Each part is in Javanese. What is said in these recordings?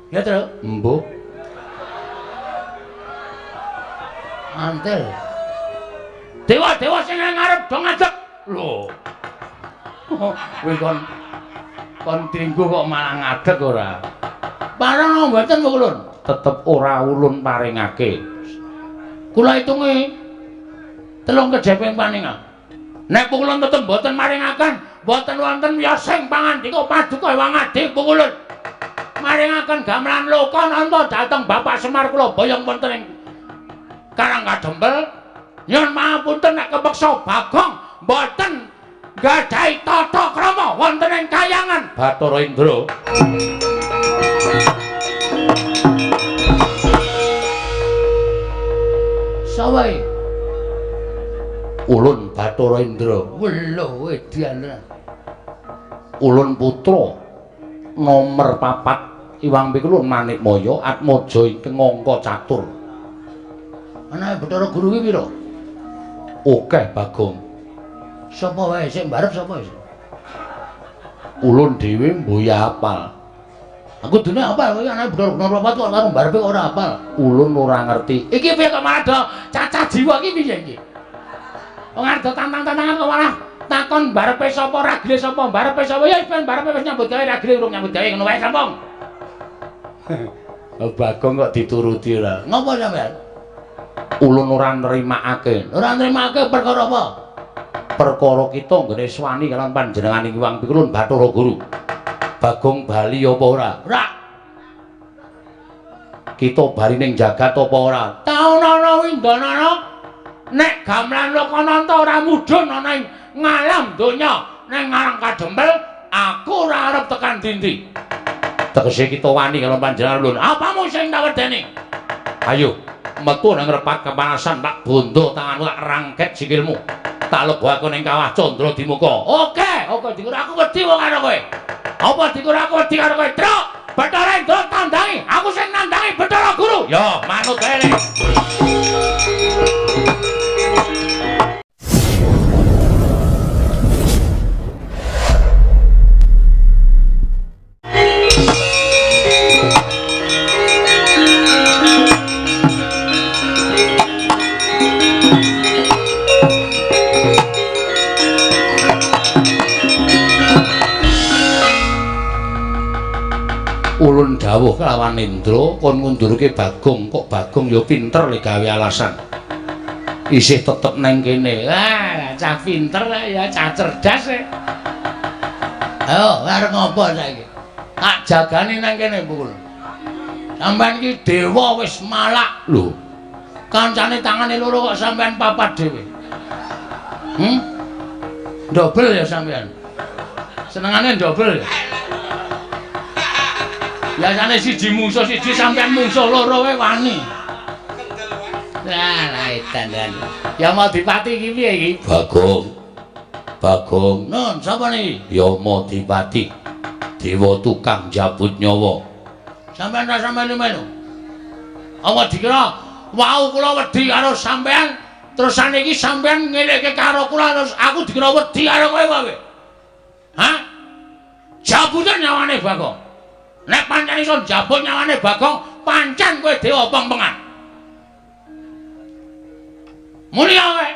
Ya, Truk. Embuh. Antel. Dewa-dewa sing ngarep do ngadeg. Lho. Kowe kon tinggu kok malah ngadeg ora? Parang mboten ulun. Tetep ora ulun paringake. Kula hitungi 3 kejeping paninga. Nek ulun tetep mboten maringaken, mboten wonten wiyosing pangandika paduka Hyang Adi ulun. Maringaken gamelan Lokananta dhateng Bapak Semar kula boyong wonten ing Karang Kadempel. Nyuwun pangapunten nek kepeksa Bagong mboten nggadahi tata krama wonten ing kayangan Bathara Indra. Sawae ulun Bathara Indra. Welo edan. Ulun putra nomer 4 Iwang Pikulun Manikmaya Atmaja ingkang angka catur. Anake Bathara Guru ki pira? Akeh Bagong. Sapa wae sing mbarep sapa wis? Ulun dhewe mboya apal. Aku dene apal kowe anake Bathara Guru nomor 4 kok karo mbarepe kok ora apal. Ulun ora ngerti. Iki piye kok malah do cacah jiwa iki piye iki? Wong arep tantang-tantangan kok malah takon barepe sapa ragile sapa barepe sapa ya ben barepe wis nyambut gawe ragile urung nyambut gawe ngono wae sampung. Bagong kok dituruti ora. Ngopo sampean? Ulun ora nrimakake. Ora nrimakake perkara apa? Perkara kita nggone swani kalawan panjenengan Hyang Pikulun Bathara Guru. Bagong bali apa ora? Ora. Kita bali ning jagat apa ora? Taunana windanana nek gamelan Lokananta ora mudhun ana ing ngalam donya ning Karang Kadempel, aku ora arep tekan dindi. Tegese kita wani karo panjenengan ulun. Apamu sing tak wedeni? Ayo metu nang repat kepanasan tak bondo tanganmu tak rangket sikilmu. Tak lebokake ning kawah Candra Dimuka. Oke, oke dikira aku wedi wong karo kowe. Apa dikira aku wedi karo kowe? Truk, Bathara Indra tandangi, aku sing nandangi Bathara Guru. Ya, manut ae. Ulun dawuh kelawan Indra kon ngundurke Bagong, kok Bagong ya pinter le gawe alasan. Isih tetep neng kene. Wah, cah pinter ya, cah cerdas e. Ayo, arep ngopo saiki? Tak jagani nang kene, Pukul. Sampeyan iki dewa wis malak lho. Kancane tangane loro kok sampeyan papat dhewe. Dobel ya sampeyan. Senengane dobel ya. Biasane siji mungsuh siji sampean mungsuh loro wae wani. Lah, edan. Ya mau dipati iki piye iki? Bagong. Bagong. Nun, sapa niki? Yama Dipati. Dewa tukang jabut nyawa. Sampeyan ra sampeyan melu. Apa dikira wau kula wedi karo sampean, terus saniki sampean ngelekke karo kula terus aku dikira wedi karo kowe wae. Hah? Jabutan nyawane Bagong. Nek pancen iso njabut nyawane Bagong, pancen kowe dewa pengpengan. Muni kowe.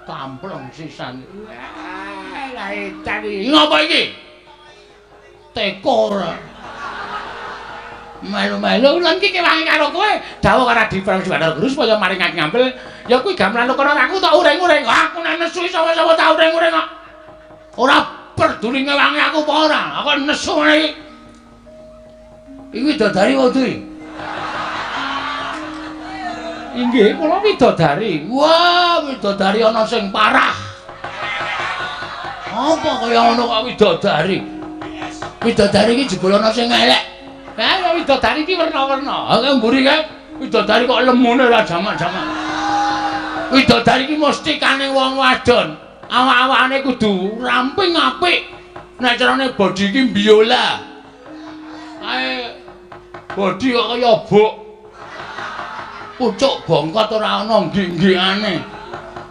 Kampleng sisan. Wah, lah edan iki. Ngopo iki? Teko ora. Melu-melu lan iki kewangi karo kowe, dawuh karo Adi Prabu Guru supaya maringake ngampil. Ya kuwi gamelan kono aku tak uring-uring. Aku nek nesu sapa-sapa tak uring-uring kok. Ora peduli ngewangi aku apa ora. Aku nesu ngene iki. Iki widodari kudu. Inggih, kula widodari. Wah, widodari ana sing parah. Apa kaya ngono kok widodari? Widodari iki jebul ana sing elek. Lah widodari iki werna-werna. Ha mburi kae widodari kok lemune ora jamak-jamak. Widodari iki mesti kane wong wadon. Awak-awakane kudu ramping apik. Nek carane body iki biola. Kae body kok kaya buk. Pucuk bongkot ora ana nggih-nggihane.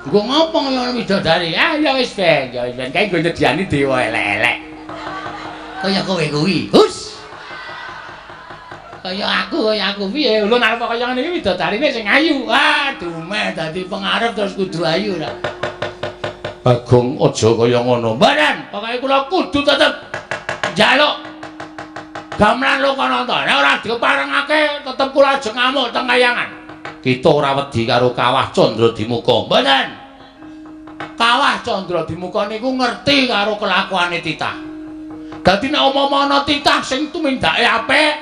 Nggo ngopo kaya widodari? Ah ya wis ben, ya wis ben kae nggo nyediani dewa elek-elek. Kaya kowe kuwi. Hus. Kaya aku piye? Lho nek kaya ngene iki widodarine sing ayu. Aduh, meh dadi pengarep terus kudu ayu ra. Bagong aja kaya ngono. Mboten, pokoke kula kudu tetep njaluk gamelan Lokananta. Nek ora diparengake tetep kula ajeng ngamuk teng kayangan. Kita ora wedi karo Kawah Candradimuka. Mboten. Kawah Candradimuka niku ngerti karo kelakuane titah. Dadi nek umpama ana titah sing tumindake apik,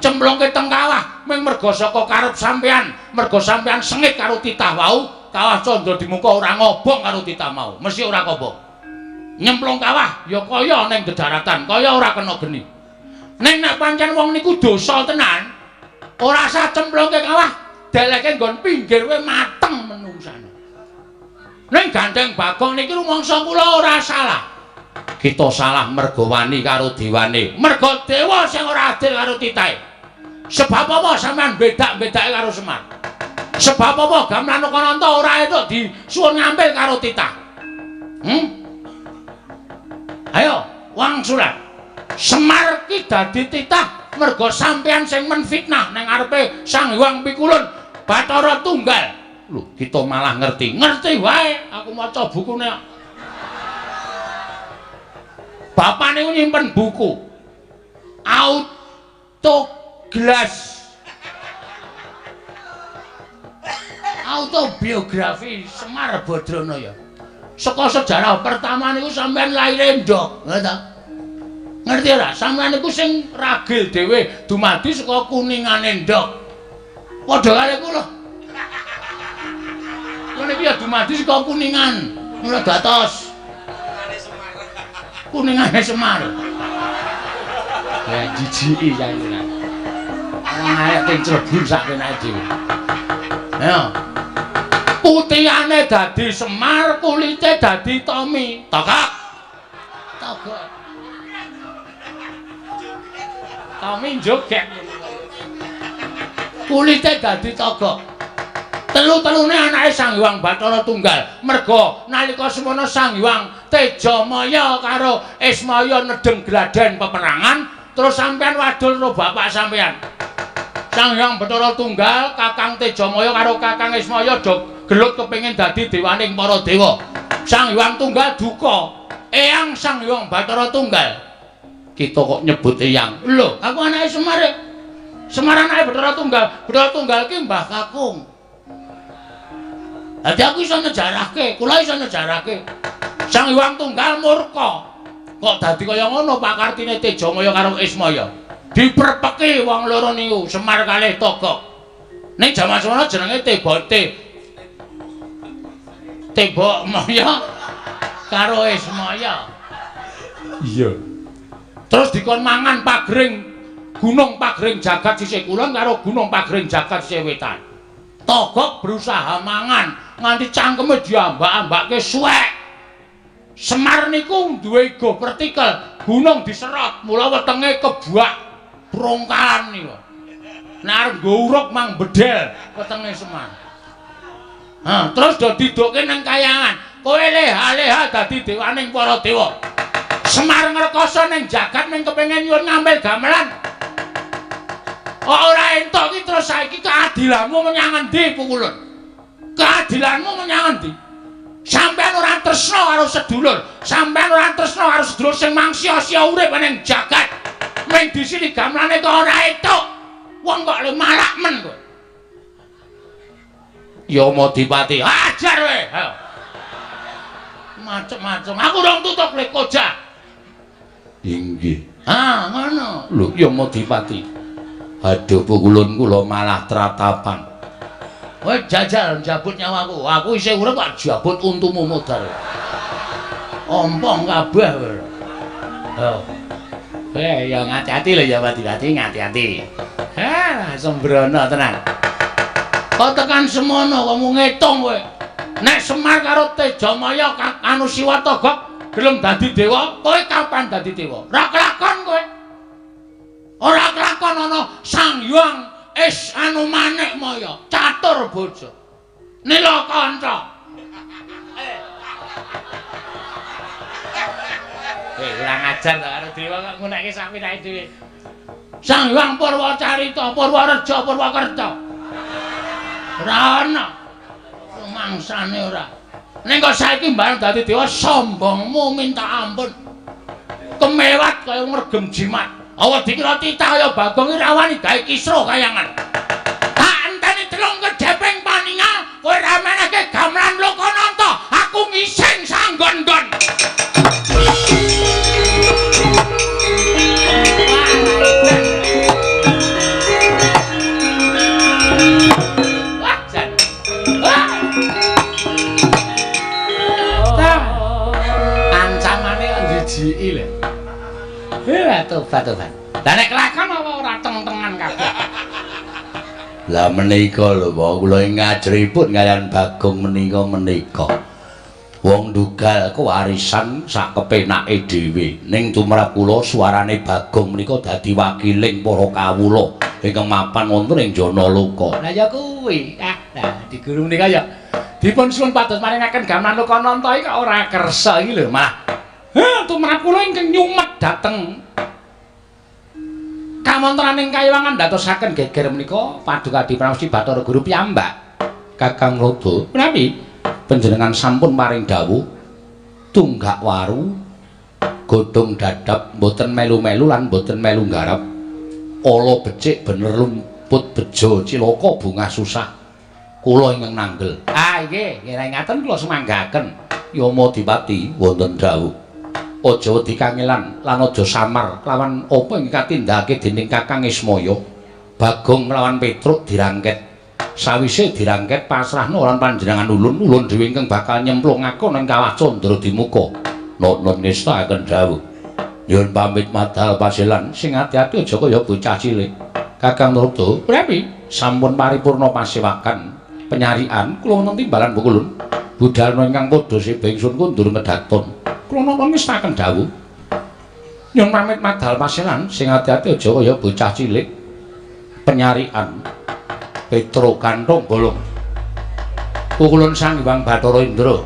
cemplungke teng kawah ming merga saka karep sampean, merga sampean sengit karo titah wau, Kawah Candradimuka ora ngobong karo titah mau, mesti ora kobong. Nyemplung kawah ya kaya ning dedaratan, kaya ora kena geni. Ning nek pancen wong niku dosa tenan, ora usah cemplungke kawah, deleke nggon pinggir wae mateng menungsane. Ning gandeng Bagong niki rumangsa kula ora salah. Kita salah merga wani karo dewane. Merga dewa sing ora adil karo titahe. Sebab apa sampean bedak-bedake karo Semar? Sebab apa gamelan Lokananta ora entuk disuwun ngampil karo titah? Ayo, wangsulan. Semar ki dadi titah merga sampean sing menfitnah ning ngarepe Sang Hyang Pikulun Bathara Tunggal. Lho, kita malah ngerti. Ngerti wae, aku maca bukune. Bapak niku nyimpen buku Autoglas Autobiografi Semar Badranaya. Saka sejarah pertama niku sampean laire ndok, ngerti ta? Ngerti ora? Sampean niku sing ragil dhewe dumadi saka kuningane ndok. Padha karo kula. Kula niki ya dumadi saka kuningan, ora datos. Kuningane Semar. Ya jijiki saiki. Wong arek teng Cirebon sak kenake dhewe. Ayo. Putihane dadi Semar, kulite dadi Tommy. Togok. Togok. Tommy joget. Kulite dadi togok. Telu-telune anake Sang Hyang Bathara Tunggal. Merga nalika semono Sang Hyang Tejamaya karo Ismaya nedeng gladen peperangan, terus sampean wadul karo bapak sampean. Sang Hyang Bathara Tunggal, Kakang Tejamaya karo Kakang Ismaya do gelut kepengin dadi dewaning para dewa. Sang Hyang Tunggal duka, eyang Sang Hyang Bathara Tunggal. Kita kok nyebut eyang. Lho, aku anake Semar. Semar anake Bathara Tunggal. Bathara Tunggal ki Mbah Kakung. Dadi aku iso nyejarahke, kula iso nyejarahke. Sang Hyang Tunggal murka. Kok dadi kaya ngono pakartine Tejamaya karo Ismaya. Diprepeki wong loro niku, Semar kalih Togok. Ning jaman semono jenenge Tebote. Tebok Maya karo Ismaya. Iya. Terus dikon mangan pagring Gunung Pagring Jagat sisih kulon karo Gunung Pagring Jagat sisih wetan. Togok berusaha mangan nganti cangkeme diambak-ambake suwek. Semar niku duwe igo vertikal, gunung diserot, mula wetenge kebuak brongkalan niku. Nek arep nggo uruk mang bedel wetenge Semar. Ha, terus do didokke nang kayangan. Kowe leha-leha dadi dewaning para dewa. Semar ngrekoso ning jagat ning kepengin nyuwun ngambil gamelan. Kok ora entuk ki terus saiki keadilanmu menyang endi Pukulun? Keadilanmu menyang endi? Sampeyan ora tresna karo sedulur, sampeyan ora tresna karo sedulur sing mangsia-sia urip ning jagat. Ming disini gamelane kok ora entuk. Wong kok le malak men kowe. Yamadipati, ajar kowe. Ayo. Macem-macem. Aku rong tutuk le koja. Inggih. Ah, ngono. Lho, Yamadipati. Aduh Pukulun kula malah tratapan. Kowe jajal njabut nyawaku. Aku isih urip kok jabut untumu modar. Ompong kabeh kowe. Oh. Ya ngati-ati lho ya Madipati, ngati-ati. Ha, sembrono tenan. Kok tekan semono kok mung ngitung kowe. Nek Semar karo Tejamaya anu Siwa Togok gelem dadi dewa, kowe kapan dadi dewa? Ora kelakon kowe. Ora kelakon ana Sang Hyang Is anu Manik Maya, catur bojo. Nila kanca. Kurang ajar to karo dewa kok ngunekke sak pinake dhewe. Sang Hyang Purwacarita, Purwareja, Purwakerta. Ora ana. Rumangsane ora. Ning kok saiki mbareng dadi dewa sombongmu minta ampun. Kemewat kaya ngregem jimat. Awa dikira titah kaya Bagong iki ra wani gawe kisruh kayangan. Tak enteni telung kejeping paningal, kowe ra menehke gamelan Lokananta, aku ngising sanggon-nggon. Wah, jan. Wah. Tah. Ancamane kok njijiki lho. Tobat, tobat. Lah nek kelakon apa ora teng-tengan kabeh. Lah menika lho, Pak, kula ngajripun kaliyan Bagong menika. Wong ndugal kewarisan sak kepenake dhewe. Ning tumrap kula suarane Bagong menika dadi wakiling para kawula ingkang mapan wonten ing Janaloka. Lah ya kuwi. Ah, lah di guru menika ya dipun suwun pados maringaken gamelan Lokananta iki kok ora kersa iki lho malah. Heh, tumrap kula ingkang nyumet dhateng kawontenaning kayiwangan ndadosaken geger menika Paduka Pramesti Bathara Guru piyambak. Kakang Lodho, menawi panjenengan sampun paring dawuh tunggak waru godhong dadap mboten melu-melu lan mboten melu nggarap. Ala becik bener lumput bejo cilaka bungah susah. Kula ingkang nanggel. Ah nggih, nggih ngaten kula sumanggaken. Yama Dipati wonten dawuh. Aja wedi kangelan lan aja samar lawan apa ing katindakake dening Kakang Ismaya. Bagong lawan Petruk dirangket. Sawise dirangket pasrahna lan panjenengan ulun, ulun dhewe ingkang bakal nyemplungake ing kawah Candra Dimuka. Nonton ngestakaken dawuh. Nyuwun pamit madal pasilan, sing ati-ati aja kaya bocah cilik. Kakang Narada, prami sampun paripurna pasewakan penyarian kula wonten timbalan pukulun. Budalna ingkang padha seba ingsun kundur ngedaton. Kula napa ngestakaken dawuh. Nyuwun pamit madal pasilan, sing ati-ati aja kaya bocah cilik. Penyarian Petro kanthong bolong. Pukulun Sang Hyang Bathara Indra.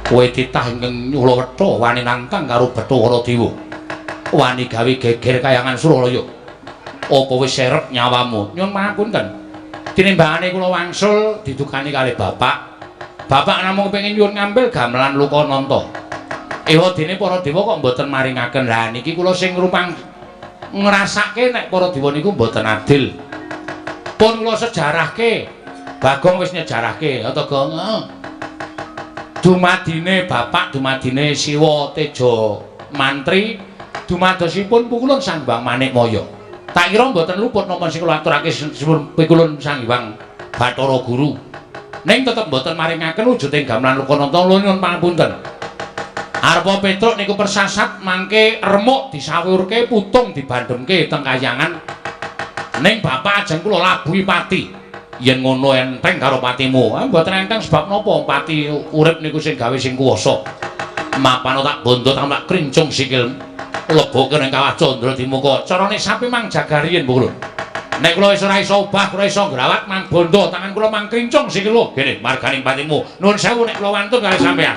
Kowe titah ingkang nyula wetha wani nantang karo Bathara Dewa. Wani gawe geger kayangan Suralaya. Apa wis serep nyawamu? Nyuwun pangapunten. Tinimbangane kula wangsul didukani kalih bapak. Bapak namung pengin nyuwun ngambil gamelan Lokananta. Ewa dene para dewa kok mboten maringaken. Lah niki kula sing rupang ngrasake nek para dewa niku mboten adil. Pun kula sejarahke. Bagong wis nyejarahke, ya to, Gong? Dumadine bapak, dumadine Siwa Teja Mantri, dumadosipun pukulun Sang Hyang Manikmaya. Tak kira mboten luput napa sing kula aturake pikulun Sang Hyang Bathara Guru. Ning tetep mboten maringaken wujuding gamelan Lokananta. Kula nyuwun pangapunten. Arpa Petruk niku persasat mangke remuk disawurke putung dibandhemke teng kayangan. Ning bapak ajeng kula labuhi pati. Yen ngono enteng karo patimu. Ah mboten enteng sebab napa pati urip niku sing gawe sing kuwasa. Mapano tak bondo tak krincung sikil leboke ning kawah Candra Dimuka. Carane sapi mang jaga riyin Bu. Nek kula wis ora iso obah, kula iso ngrawat mang bondo tangan kula mang krincung sikil lho. Gene marganing patimu. Nuwun sewu nek kula wantun kali sampean.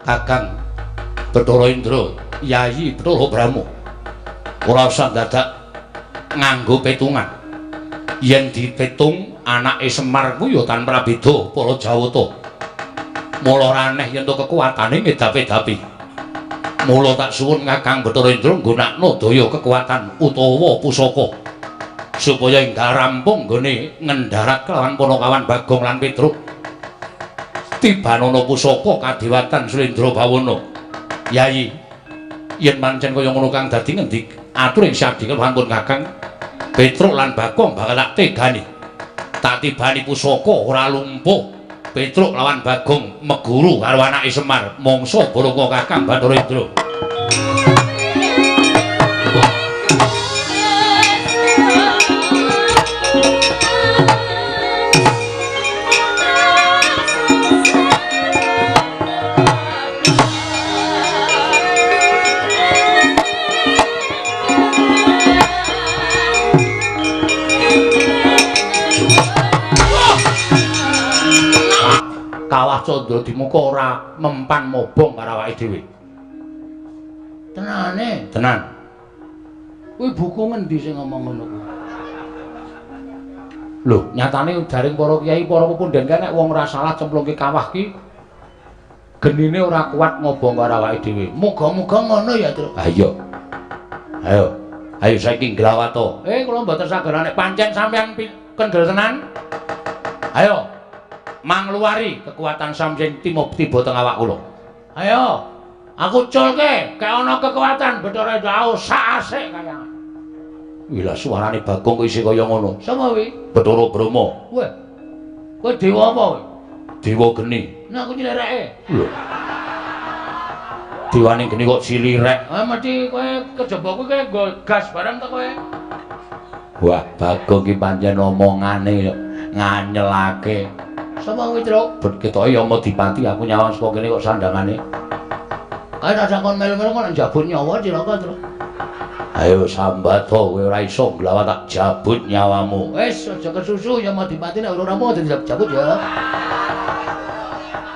Kakang Bathara Indra, Yayi Bathara Brahma. Ora usah dadak nganggo petungan. Yen dipetung anake Semar kuwi ya tanpa beda para Jawata. Mula ora aneh yen to kekuatane ngedapi-dapi. Mula tak suwun Kakang Bathara Indra nggunakno daya kekuatan utawa pusaka supaya enggal rampung nggone ngendharat kelawan Panakawan Bagong lan Petruk. Tibanana pusaka kadewatan Sulendra Bawana. Yayi, yen pancen kaya ngono kang dadi ngendi atur ing sabdi keluhan Kakang Petruk lan Bagong bakal tak tegani. Tak tibani pusaka ora lumpuh. Petruk lawan Bagong meguru karo anake Semar mangsa baraka Kakang Bathara Indra. Kawah Candra Dimuka ora mempan mobong karo awake dhewe. Tenane? Tenan. Kuwi buku ngendi sing ngomong ngono kuwi? Lho, nyatane jaring para kiai, para pepundhen kae nek wong ora salah cemplungke kawah ki genine ora kuat ngobong karo awake dhewe. Muga-muga ngono ya, Truk. Ha iya. Ayo. Ayo saiki nglawata. Kula mboten saged nek pancen sampeyan kendel tenan. Ayo. Mangluwari kekuatan sampeyan tiba teng awak kula. Ayo, aku culke, kek ana kekuatan Bathara Indra sak asik kaya. Wih lah suarane Bagong kok isih kaya ngono. Sapa kuwi? Bathara Brahma. Weh. Kowe dewa apa kowe? Dewa geni. Nah aku cilireke. Lho. Dewane geni kok cilirek. Ah mesti kowe kejaba kuwi kowe nggo gas barang to kowe. Wah, Bagong ki pancen omongane nganyelake. Sapa kuwi, Truk? Bet ketoke Yama Dipati aku nyawang saka kene kok sandangane. Kae ora kon melu-melu kok njabut nyawa cilaka, Truk. Ayo sambat to kowe ora iso nglawan tak jabut nyawamu. Wis aja kesusu Yama Dipati nek ora mau dijabut ya.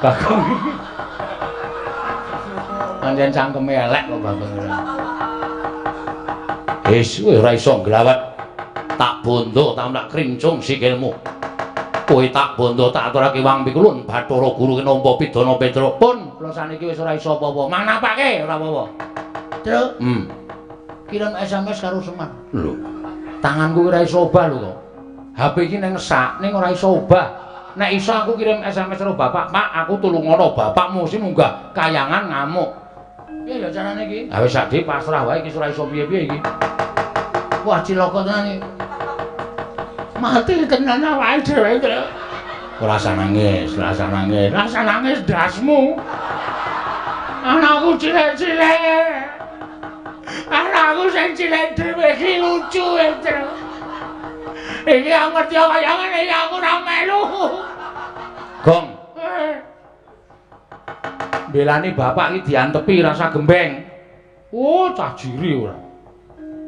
Bagong. Pancen cangkeme elek kok Bagong ora. Wis kowe ora iso nglawat. Tak bondo tak krincung sikilmu. Kowe tak bondo tak aturake wang pikulun Bathara Guru kinampa pidana Petruk. Pun kula saniki wis ora iso apa-apa. Mang napake ora apa-apa. Truk. Kirim SMS karo Semar. Lho. Tanganku ora iso obah lho kok. HP iki nang sak ning ora iso obah. Nek iso aku kirim SMS karo bapak, "Pak, aku tulungono bapakmu sing munggah kayangan ngamuk." Piye ya carane iki? Ha wis sak dhewe pasrah wae iki ora iso piye-piye iki. Wah, cilaka tenan iki. Mati tenan awake dhewe, Truk. Ora usah nangis, ora usah nangis. Ora usah nangis ndasmu. Anakku cilik-cilik. Anakku sing cilik dhewe iki lucu, Truk. Iki aku ngerti kaya ngene iki aku ora melu. Gong. Belani bapak iki diantepi rasa gembeng. Oh, cah jiri ora.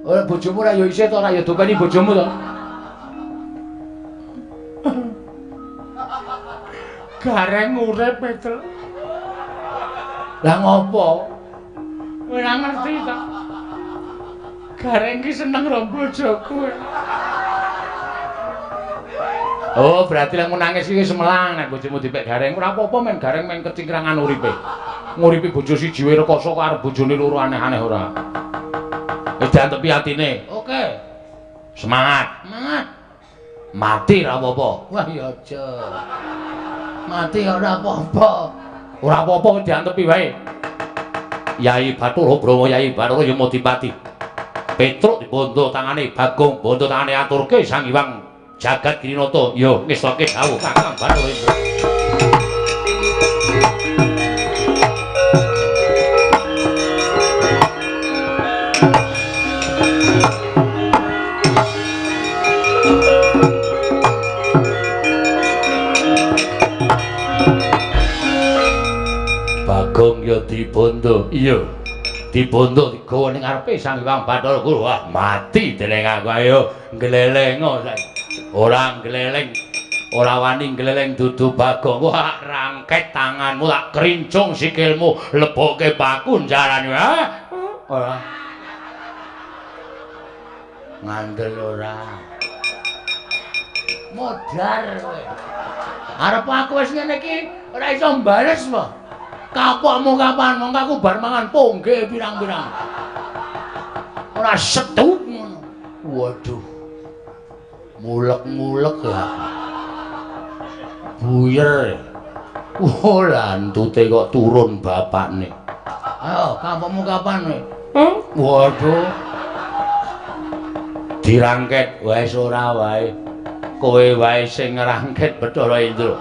Ora bojomu ora ya isih to ora ya dopeni bojomu to. Gareng urip, Petruk. Lah ngopo? Kowe ora ngerti ta? Gareng ki seneng karo bojoku. Oh, berarti lek nangis iki semelang nek bojomu dipek Gareng. Ora apa-apa men Gareng men kecingkrangan uripe. Nguripi bojo siji wae rekoso kok arep bojone loro aneh-aneh ora. Wis diantepi atine. Oke. Semangat. Semangat. Mati ora apa-apa. Wah ya aja. Mati ora apa-apa. Ora apa-apa diantepi wae. Yai Bathara Brahma, Yai Bathara Yamadipati. Petruk dibondo tangane Bagong, bondo tangane aturke Sang Hyang Jagat Girinata. Yo ngestoke dawuh Kakang Bathara Indra. Bagong ya dibondo. Iya. Dibondo digawa ning ngarepe Sang Hyang Bathara Guru. Wah, mati dening aku. Ayo nglelengo saiki. Ora ngleleng. Ora wani ngleleng dudu Bagong. Wah, rangket tanganmu tak krincung sikilmu, lebokke paku njarane. Ha? Ora. Ngandel ora. Modar kowe. Arep aku wis ngene iki ora iso mbales po. Kapokmu kapan? Mongko aku bar mangan pongge pirang-pirang. Ora setu ngono. Waduh. Mulek-mulek ya. Buyer. Oh, lantute kok turun bapakne. Ayo, kapokmu kapan kowe? Waduh. Dirangket wis ora wae. Kowe wae sing ngrangket Bathara Indra.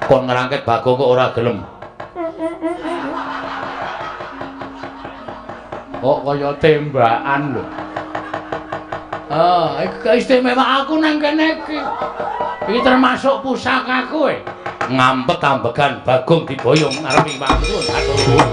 Kon ngrangket Bagong kok ora gelem. Kok kaya tembakan lho. Ah, iki istimewa aku nang kene iki. Iki termasuk pusakaku e. Ngampet ambegan Bagong diboyong ngarepe Hyang Guru.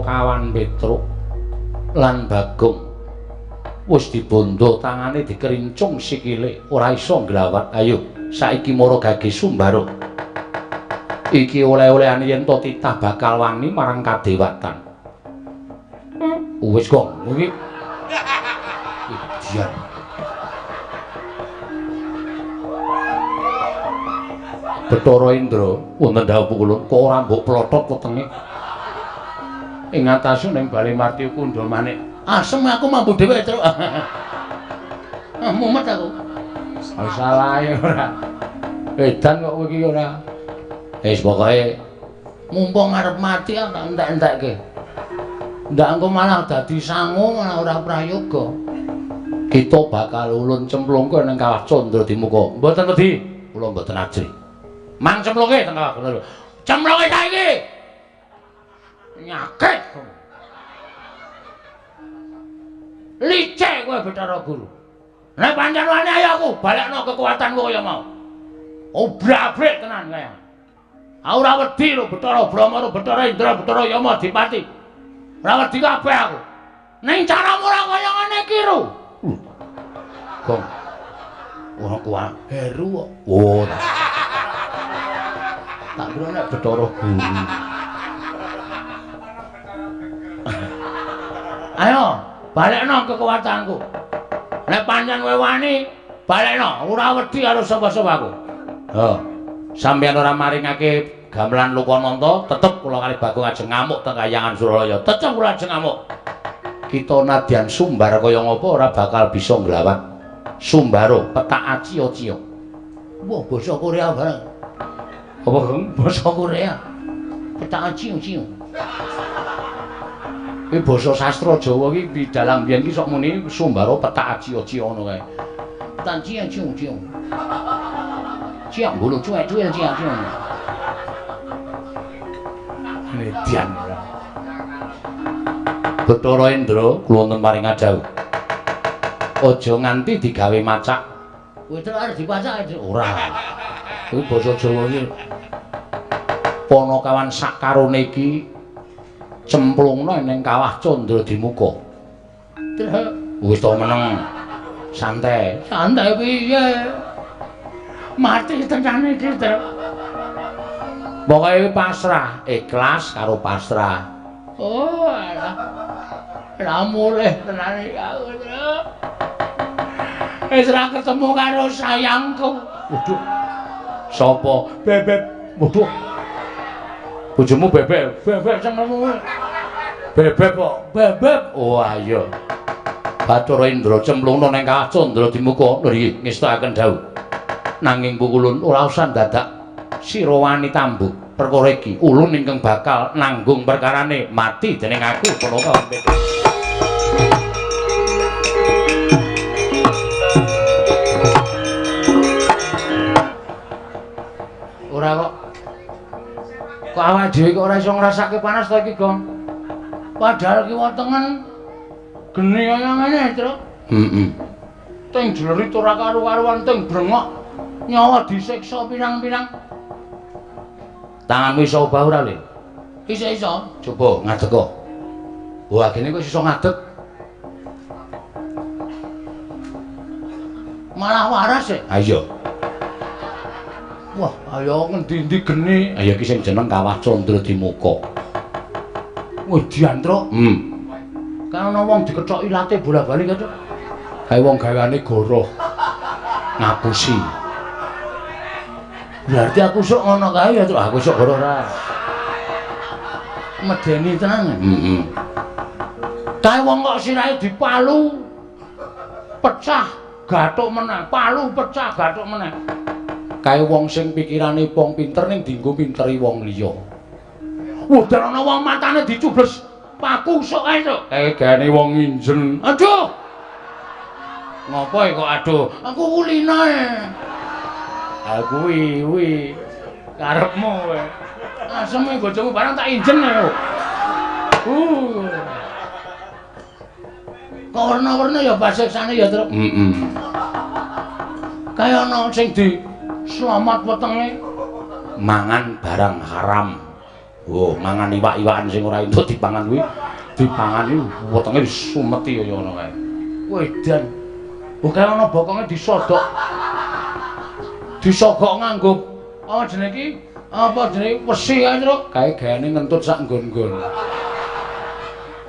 Kawan Petruk lan Bagong wis dibondo tangane dikerincung sikile ora iso nglawat. Ayo saiki mara gage Sumbara. Iki oleh-olehane yen to titah bakal wani marang kadewatan. Wis kok iki dian. Bathara Indra wonten dawuh kula kok ora mbok plotot wetenge. Ing atase ning Bale Marti Kundha Manik. Asem aku mampu dhewe, Truk. Mumet aku. Salahe ora. Edan kok kowe iki ora. Wis pokoke mumpung arep mati aku tak entek-entekke. Ndak engko malah dadi sangu malah ora prayoga. Kita bakal ulun cemplungke ning Kawah Candra Dimuka. Mboten wedi, kula mboten ajrih. Mang cemplungke teng Kawah Candra. Cemplungke saiki. Nyakit. Licik kowe Bathara Guru. Nek pancen wani ayo aku balekno kekuatanku kaya mau. Obrak-abrik tenan kaya. Aku ora wedi lho Bathara Brahma, Bathara Indra, Bathara Yama Dipati. Ora wedi kabeh aku. Ning caramu ora kaya ngene iki lho. Gong. Ora kuat heru kok. Oh. Tak kira nek Bathara Guru. Ayo, balekno kekuatanku. Nek pancen kowe wani, balekno, ora wedi karo sapa-sapa aku. Ha. Sampeyan ora maringake gamelan Lokananta, tetep kula kali Bagong ajeng ngamuk teng Kahyangan Suralaya. Tetep kula ajeng ngamuk. Kita nadyan sumbar kaya ngapa ora bakal bisa nglawat. Sumbaro petak acio-cio. Wah, basa Korea bareng. Apa Gong? Basa Korea. Petak ciu-ciu. Iki basa sastra Jawa iki bidalang biyen iki sok muni sumbara petak aci-aci ngono kae. Petak ciu-ciu. Ciang bulu cuek-cuek ciang-ciu. Median ora. Bathara Indra kula wonten paring dawuh. Aja nganti digawe macak. Kowe arep dipacak ora. Kuwi basa Jawa iki. Panakawan sakarone iki cemplungna ning kawah Candra Dimuka. Wis to meneng. Santai. Santai piye? Mati tenan iki, Tru. Pokoke pasrah, ikhlas karo pasrah. Oh, alah. Lah mulih tenan iki aku, Tru. Wis ra ketemu karo sayangku. Waduh. Sapa? Bebek. Waduh. Bojomu bebek. Bebek senengmu. Bebek kok. Bebek. Oh, ayo. Bathara Indra cemplungna ning kawah Candra Dimuka. Lho iki ngestakaken dawuh. Nanging pukulun ora usah dadak sira wani tambuh perkara iki. Ulun ingkang bakal nanggung perkarane mati dening aku Panaka. Ora kok. Kok awake dhewe kok ora iso ngrasake panas to iki, Gong? Padahal kiwa tengen geni kaya ngene, Tru. Heeh. Teng jlerit ora karu-karuan, teng brengok nyawa disiksa pirang-pirang. Tanganmu iso obah ora, Le? Iso-iso. Coba ngadeg kok. Wah, gene kok iso ngadeg. Malah waras e. Ha iya. Wah, ayo ngendi-endi geni. Ayo iki sing jeneng Kawah Candra Dimuka. Wedian, Tru. Kan ana wong dikethok ilate bola-bali kae, Tru. Kae wong gaweane goroh. Ngapusi. Berarti aku sok ngono kae ya, Tru. Aku sok goroh ora. Medeni tenan. Heeh. Kae wong kok sirahe dipalu pecah gathuk meneh, palu pecah gathuk meneh. Kae wong sing pikirane wong pinter ning dienggo pinteri wong liya. Udan ana wong matane dicubles paku sok kae, Tru. Kae gaene wong nginjen. Aduh. Ngopo kok aduh? Aku kulina e. Ha kuwi kuwi karepmu kowe. Aseme bojomu barang tak injen e. Kok werna-werna ya pasiksane ya, Tru. Heeh. Kae ana sing di slamet wetenge mangan barang haram. Oh, mangan iwak-iwakan sing ora entuk dipangan kuwi, dipangani wetenge disumeti kaya ngono kae. Wedan. Oh, kae ana bokonge disodok. Disogok nganggo apa jenenge iki? Apa jenenge wesi kae, Tru? Kae gaene ngentut sak nggon-nggon.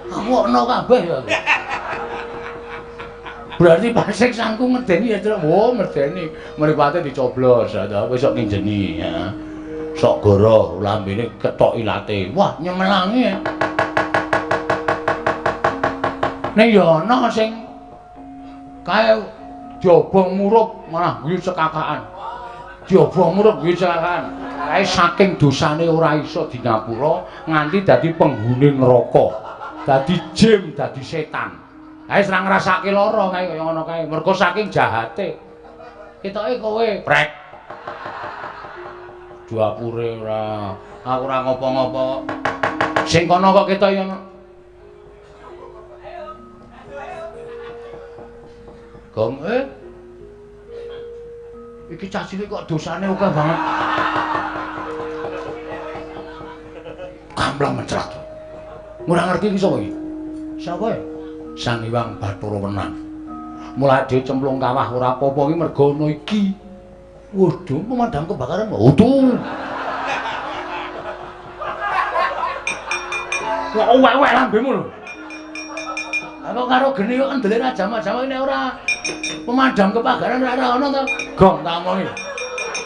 Aku ono kabeh ya. Berarti pasiksanku medeni ya, Tru. Oh, medeni. Mripate dicoblos, ta wis sok nginjeni ya. Sok goroh lambene ketok ilate. Wah, nyemelangi. Ning ya ana sing kae diobong murup malah guyu cekakaan. Diobong murup guyu cekakaan. Kae saking dosane ora iso dingapura nganti dadi penghuni neraka. Dadi jin, dadi setan. Kae ora ngrasake lara kae kaya ngono kae. Mergo saking jahate. Ketoke kowe prek. Duapure ora. Aku ora ngopo-ngopo. Sing kono kok ketoke ngono. Gong Iki cah cilik kok dosane akeh banget. Kamlang mencrat. Ora ngerti iki sapa iki? Sapa e? Sang Hyang Bathara Wenang. Mulai dhewe cemplung kawah ora apa-apa iki mergo ana iki. Waduh, pemadam kebakaran. Waduh. Kok uwek-uwek lambemu lho. Aku karo geni kok kendele ra jamak-jamak nek ora pemadam kebakaran ora ana to. Gong tak omongi.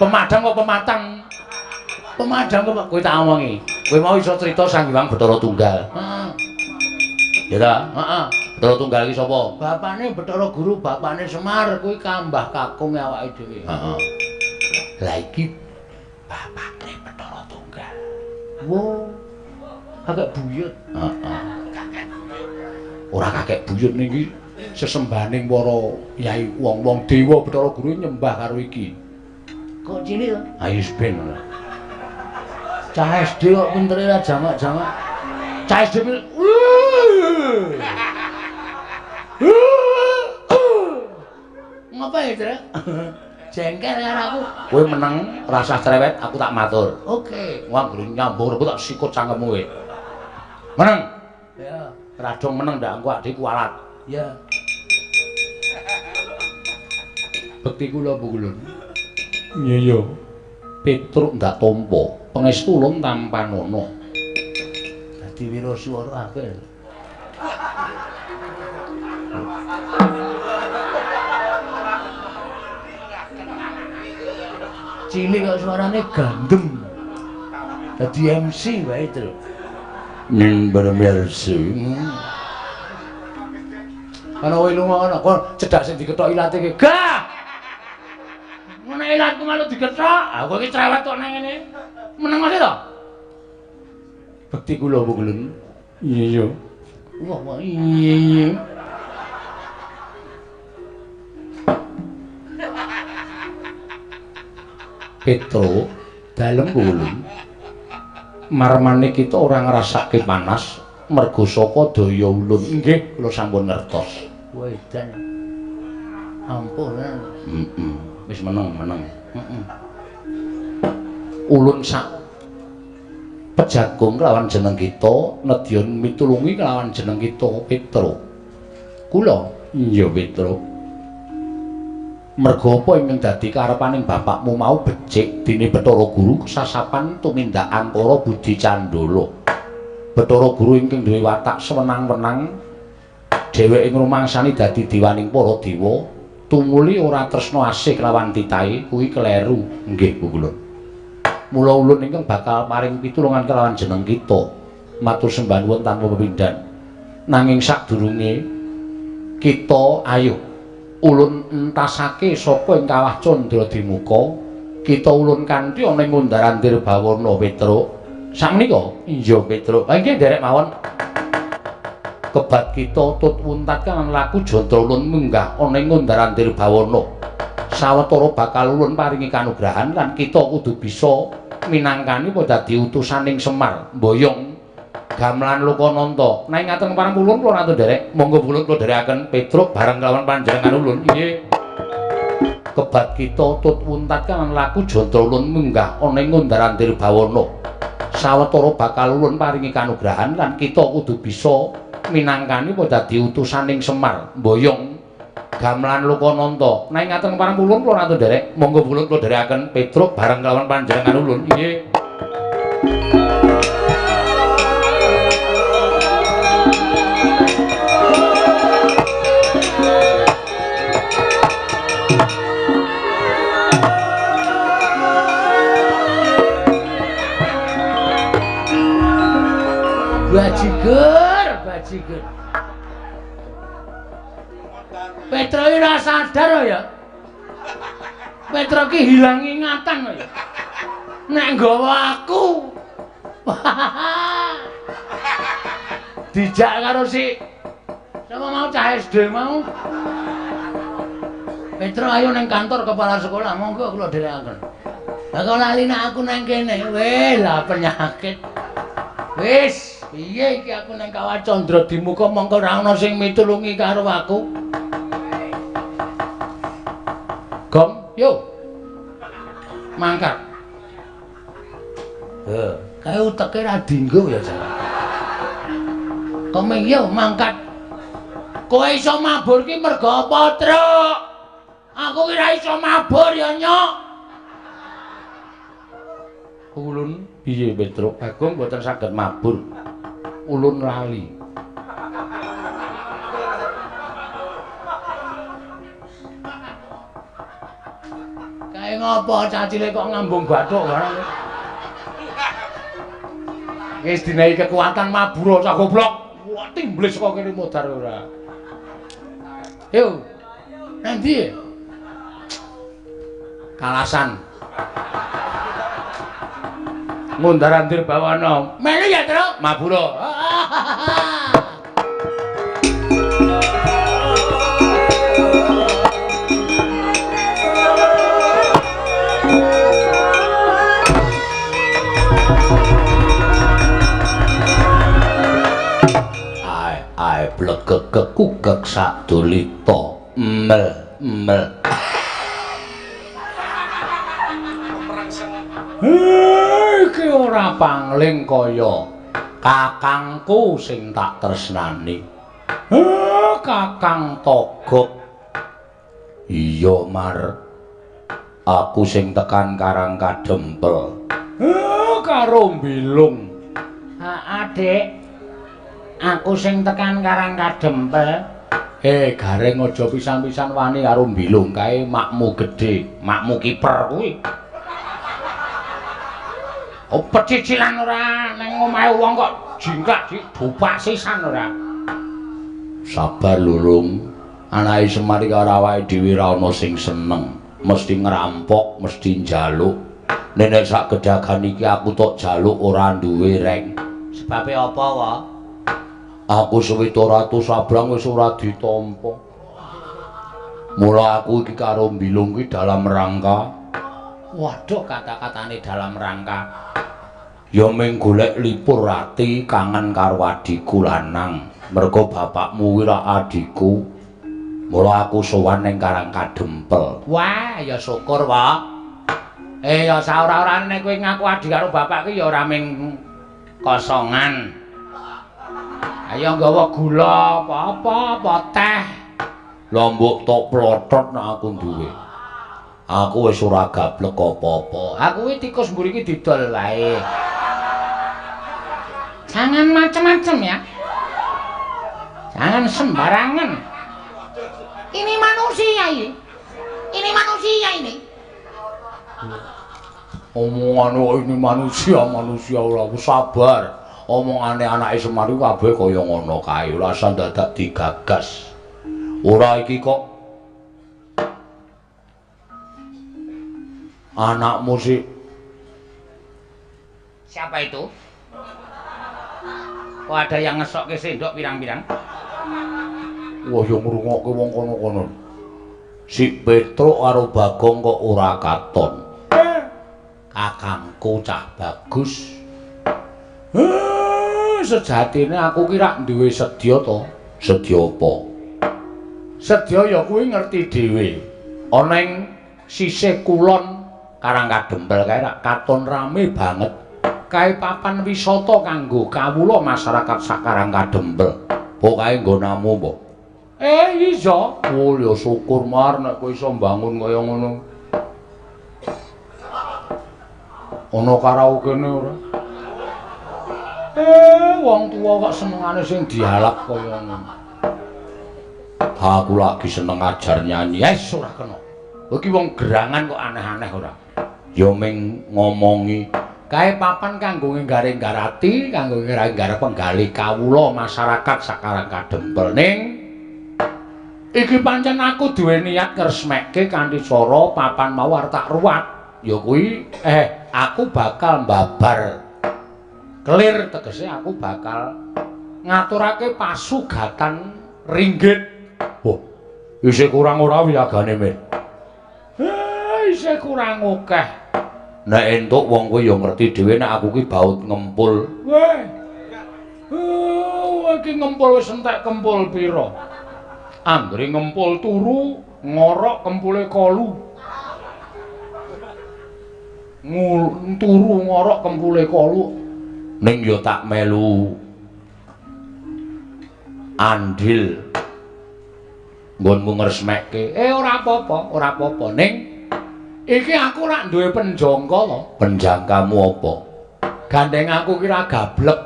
Pemadam kok pematang. Pemadam kok kowe tak omongi. Kowe mau iso crita Sang Hyang Bathara Tunggal. Heeh. Ya ta? Heeh. Bathara Tunggal iki sapa? Bapane Bathara Guru, bapane Semar, kuwi kambah kakung awake dhewe. Heeh. Lah iki bapakne Wo. Kakek buyut. Heeh. Ora kakek buyut niki sesembahaning para yai wong-wong dewa Bathara Guru nyembah karo iki. Kok cilik to? Ayo ben ngono. Cah SD kok pintere ra jamak-jamak. Cah SD Ngapa ya, Trek? Jengkel karo aku. Kowe meneng, rasah cerewet, aku tak matur. Oke. Wah, anggere nyambung aku tak sikut cangkemmu kowe. Meneng. Ya. Radong meneng ndak engko adik kualat. Ya. Bekti kula Bu Kulun. Iya iya. Petruk ndak tampa, pangestu ulun tampanana. Dadi wiraswara apik. Cilik kok suarane gandem. Dadi MC wae, Truk. Ning bermersi. Ana kowe lunga ana kok cedhak sing dikethok ilate iki. Gah! Ngono ilatku malu dikethok. Aku iki cerewet kok nang ngene. Meneng wae to? Bekti kula Bu Kulun. Iya iya. Wah, wah iya iya. Petro dalem ulun marmane kita ora ngrasake panas mergo saka daya ulun. Nggih, kula sampun ngertos. Wedan. Ampun. Heeh. Wis meneng, meneng. Heeh. Ulun sak pejagung kelawan jeneng kita nedya mitulungi kelawan jeneng kita Petro. Kula iya Petro. Merga apa ingkang dadi karepaning bapakmu mau becik dene Bathara Guru kesasapan tumindak angkara budi candala. Bathara Guru ingkang duwe watak sewenang-wenang dheweke ngrumangsani dadi diwaning para dewa tumuli ora tresna asih kelawan titahe kuwi kleru. Nggih Bu kula. Mula ulun ingkang bakal paring pitulungan kelawan jeneng kita. Matur sembah nuwun tanpa pepindhan. Nanging sadurunge kita ayo ulun entasake saka ing kawah Candra Dimuka, kita ulun kanthi ana ing undar-andir bawana Petruk. Sakmenika? Iya Petruk. Ha nggih nderek mawon. Kebat kita tut wuntat kan laku jantra ulun munggah ana ing undar-andir bawana. Sawetara bakal ulun paringi kanugrahan lan kita kudu bisa minangkani apa dadi utusaning Semar mboyong gamelan Lokananta. Nek ngaten parang ulun kula rantu nderek, monggo ulun kula nderekaken Petruk bareng kelawan panjenengan ulun. Nggih. Kebat kita tut wuntat kan laku jantra ulun munggah ana ing undar-andir bawana. Sawetara bakal ulun paringi kanugrahan lan kita kudu bisa minangkani apa dadi utusaning Semar mboyong gamelan Lokananta. Nek ngaten parang ulun kula rantu nderek, monggo ulun kula nderekaken Petruk bareng kelawan panjenengan ulun. Nggih. Bajigur, bajigur. Petro iki ora sadar ya. Petro ki hilang ingatan ya. Nek nggawa aku. Dijak karo si sapa mau cah SD mau. Petro ayo nang kantor kepala sekolah, monggo kula dherekaken. Lah kok lali nek aku nang kene. Weh, lah penyakit. Wis, piye iki aku nang Kawah Candra Dimuka mongko ora ana sing mitulungi karo aku. Gong, yo. Mangkat. Heh, kae uteke ra dinggo ya, Jan. Kome yo mangkat. Kowe iso mabur ki mergo apa, Truk? Aku ki ra iso mabur ya, Nyok. Ulun piye Petruk? Bagong mboten saged mabur. Ulun lali. Kae ngopo cah cilik kok ngambung bathuk barang. Wis dinehi kekuatan mabur cah goblok. Wah, timblis kok kene modar ora. Yo. Nang ndi? Kalasan. Ngundar-andir bawana. Melu ya, Truk. Mabura. Ae ae blegek kekukek sadulita. Mel mel. Iki ora pangling kaya kakangku sing tak tresnani. Kakang Togok. Iya, Mar. Aku sing tekan Karang Kadempel. Karo Bilung. Adik. Aku sing tekan Karang Kadempel. Gareng aja pisan-pisan wani karo Bilung kae makmu gedhe, makmu kiper kuwi. Oh, pecicilan ora nang omahe wong kok jingklak didupak sisan ora. Sabar lulung, anake Semar iki ora awake dhewe ora ana sing seneng, mesti ngrampok, mesti njaluk. Nek sak gedagan iki aku tok jaluk ora duwe reng. Sebabe apa wa? Aku 700 sabrang wis ora ditampa. Mula aku iki karo Bilung iki dalam rangka. Waduh, kata-katane dalam rangka. Ya mung golek lipur ati kangen karo adhiku lanang. Mergo bapakmu kuwi ra adhiku. Mula aku sowan ning Karang Kadempel. Wah, ya syukur, Pak. Ya saora-orane nek kowe ngaku adhi karo bapak ki ya ora ming kosongan. Ayo nggawa gula apa-apa, apa teh. Lah mbok tok plotot nek aku duwe. Aku wis ora gablek apa-apa. Aku kuwi tikus mburi iki didol wae. Jangan macem-macem ya. Jangan sembarangan. Ini manusia ini. Ini manusia ini. Omongane kok ini manusia, manusia ora sabar. Omongane anake Semar iku kabeh kaya ngono kae, ora usah dadak digagas. Ora iki kok anakmu sih. Siapa itu? Kok ada yang ngesokke sendok pirang-pirang? Wah, ya ngrungokke wong kono-kono. Si Petruk karo Bagong kok ora katon. Kakangku cah bagus. Sejatine aku ki rak duwe sedya to. Sedya apa? Sedya ya kuwi ngerti dhewe. Ana ing sisih kulon Karang Kadempel kae rak katon rame banget. Kae papan wisata kanggo kawula masyarakat sak Karang Kadempel. Apa kae nggonamu apa? Iya. Oh ya syukur Mar nek kowe iso mbangun kaya ngono. Ana karaokene ora? Wong tuwa kok senengane sing dialap kaya ngono. Aku lagi seneng ajar nyanyi. Wes ora kena. Iki wong gerangan kok aneh-aneh ora. Ya ming ngomongi kae papan kanggo nggaring-garati, kanggo nggaring-garap penggalih kawula masyarakat sak Karang Kadempel. Ning iki pancen aku duwe niat ngresmekke kanthi cara papan mau arep tak ruwat. Ya kuwi aku bakal mbabar kelir, tegese aku bakal ngaturake pasugatan ringgit. Wah, isih kurang ora wiyagane, Mir? Isih kurang akeh. Nek entuk wong kowe ya ngerti dhewe nek aku ki baut ngempul. Weh. Iki ngempul wis entek kempul pira? Anggere ngempul turu, ngorok kempule kolu. Turu ngorok kempule kolu. Ning ya tak melu andil nggonmu ngresmekke. Ora apa-apa, ora apa-apa. Ning iki aku rak duwe penjangka to. Penjangkamu apa? Gandeng aku ki ra gablek.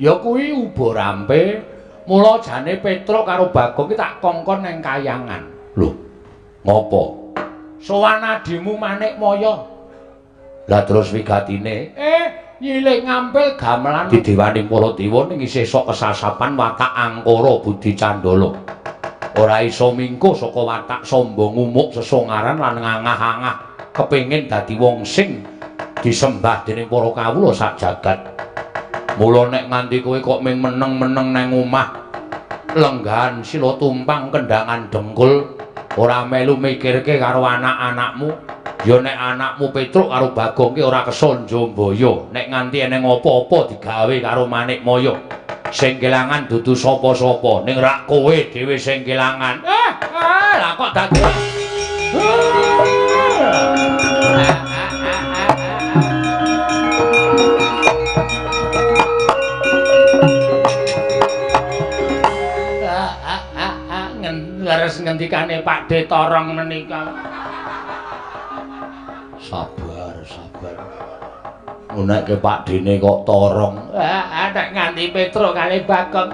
Ya kuwi uba rampe. Mula jane Petruk karo Bagong ki tak kongkon nang kayangan. Lho, ngopo? Sowan adimu Manikmaya. Lah terus wigatine? Nyilih ngampil gamelan didewani para dewa ning isih sok kesasapan watak angkara budi candala. Ora iso mingko saka watak sombong umuk sesongaran lan ngangah-angah kepengin dadi wong sing Disembah dening para kawula sak jagat. Mula nek nganti kowe kok ming meneng-meneng nang omah lenggahan sila tumpang kendangan dengkul ora melu mikirke karo anak-anakmu, ya nek anakmu Petruk karo Bagong ki ora kesun njambaya. Nek nganti eneng apa-apa digawe karo Manikmaya, sing kelangan dudu sapa-sapa, ning rak kowe dhewe sing kelangan. Lah kok dadi leres ngendikane Pak De Torong menika. Sabar, sabar. Ngunekke Pak Dene kok torong. Nek nganti Petruk kali Bagong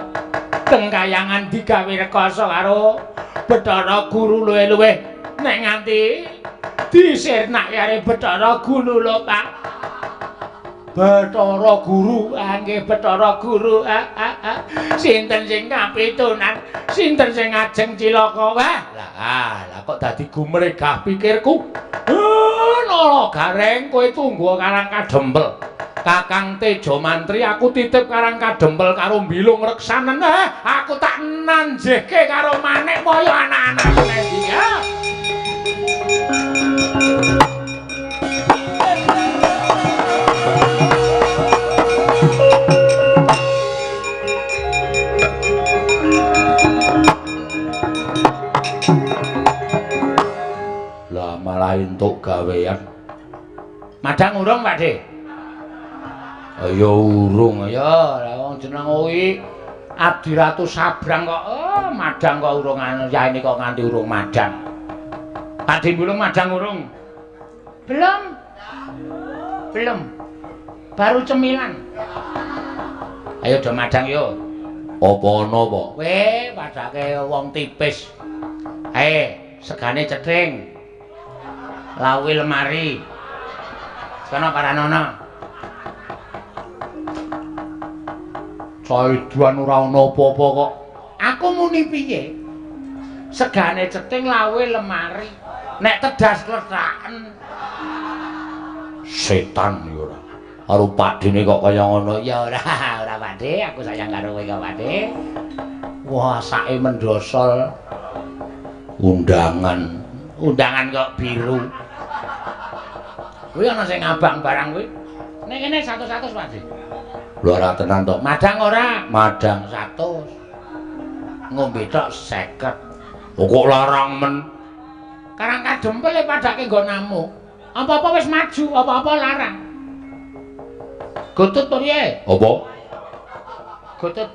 teng kayangan digawe rekoso karo Bathara Guru luwih-luwih nek nganti disirnak karo Bathara Guru lho Pak. Bathara Guru, nggih Bathara Guru. Sinten sing kapitunan, sinten sing ngajeng cilaka? Wah, lah kok dadi gumregah pikirku. Nala Gareng, kowe tunggu Karang Kadempel. Kakang Tejo Mantri aku titip Karang Kadempel karo Bilung Reksanen. Aku tak nanjehke karo Manikmaya anak-anakku iki. Lah malah entuk gawean. Madang urung, Pak De? Ya urung. Ya, lah wong jeneng kuwi Abdi Ratu Sabrang kok. Oh, madang kok urung anu yaene kok nganti urung madang. Pak De Bulung madang urung? Belum. Belum. Baru cemilan. Ayo do madang yo. Apa ana apa? Weh, padake wong tipis. Segane cething. Lawi lemari. Sono paranono. Caiduan ora ana apa-apa kok. Aku muni piye? Segane cething lawe lemari. Nek tedas klethraken. Setan ya ora. Karo Pakdene kok kaya ngono. Ya ora, ora Pakde, aku sayang karo kowe kok Pakde. Wah, sake mendosol. Undangan. Undangan kok biru. Kuwi ana sing ngabang barang kuwi. Nek kene 100-100 Pakde. Lho ora tenan to. Madang ora? Madang 100. Ngombe tok 50. Oh, kok larang men. Karang Kadempel padake nggonamu. Apa-apa wis maju, apa-apa larang. Gotut piye? Apa? Gotut.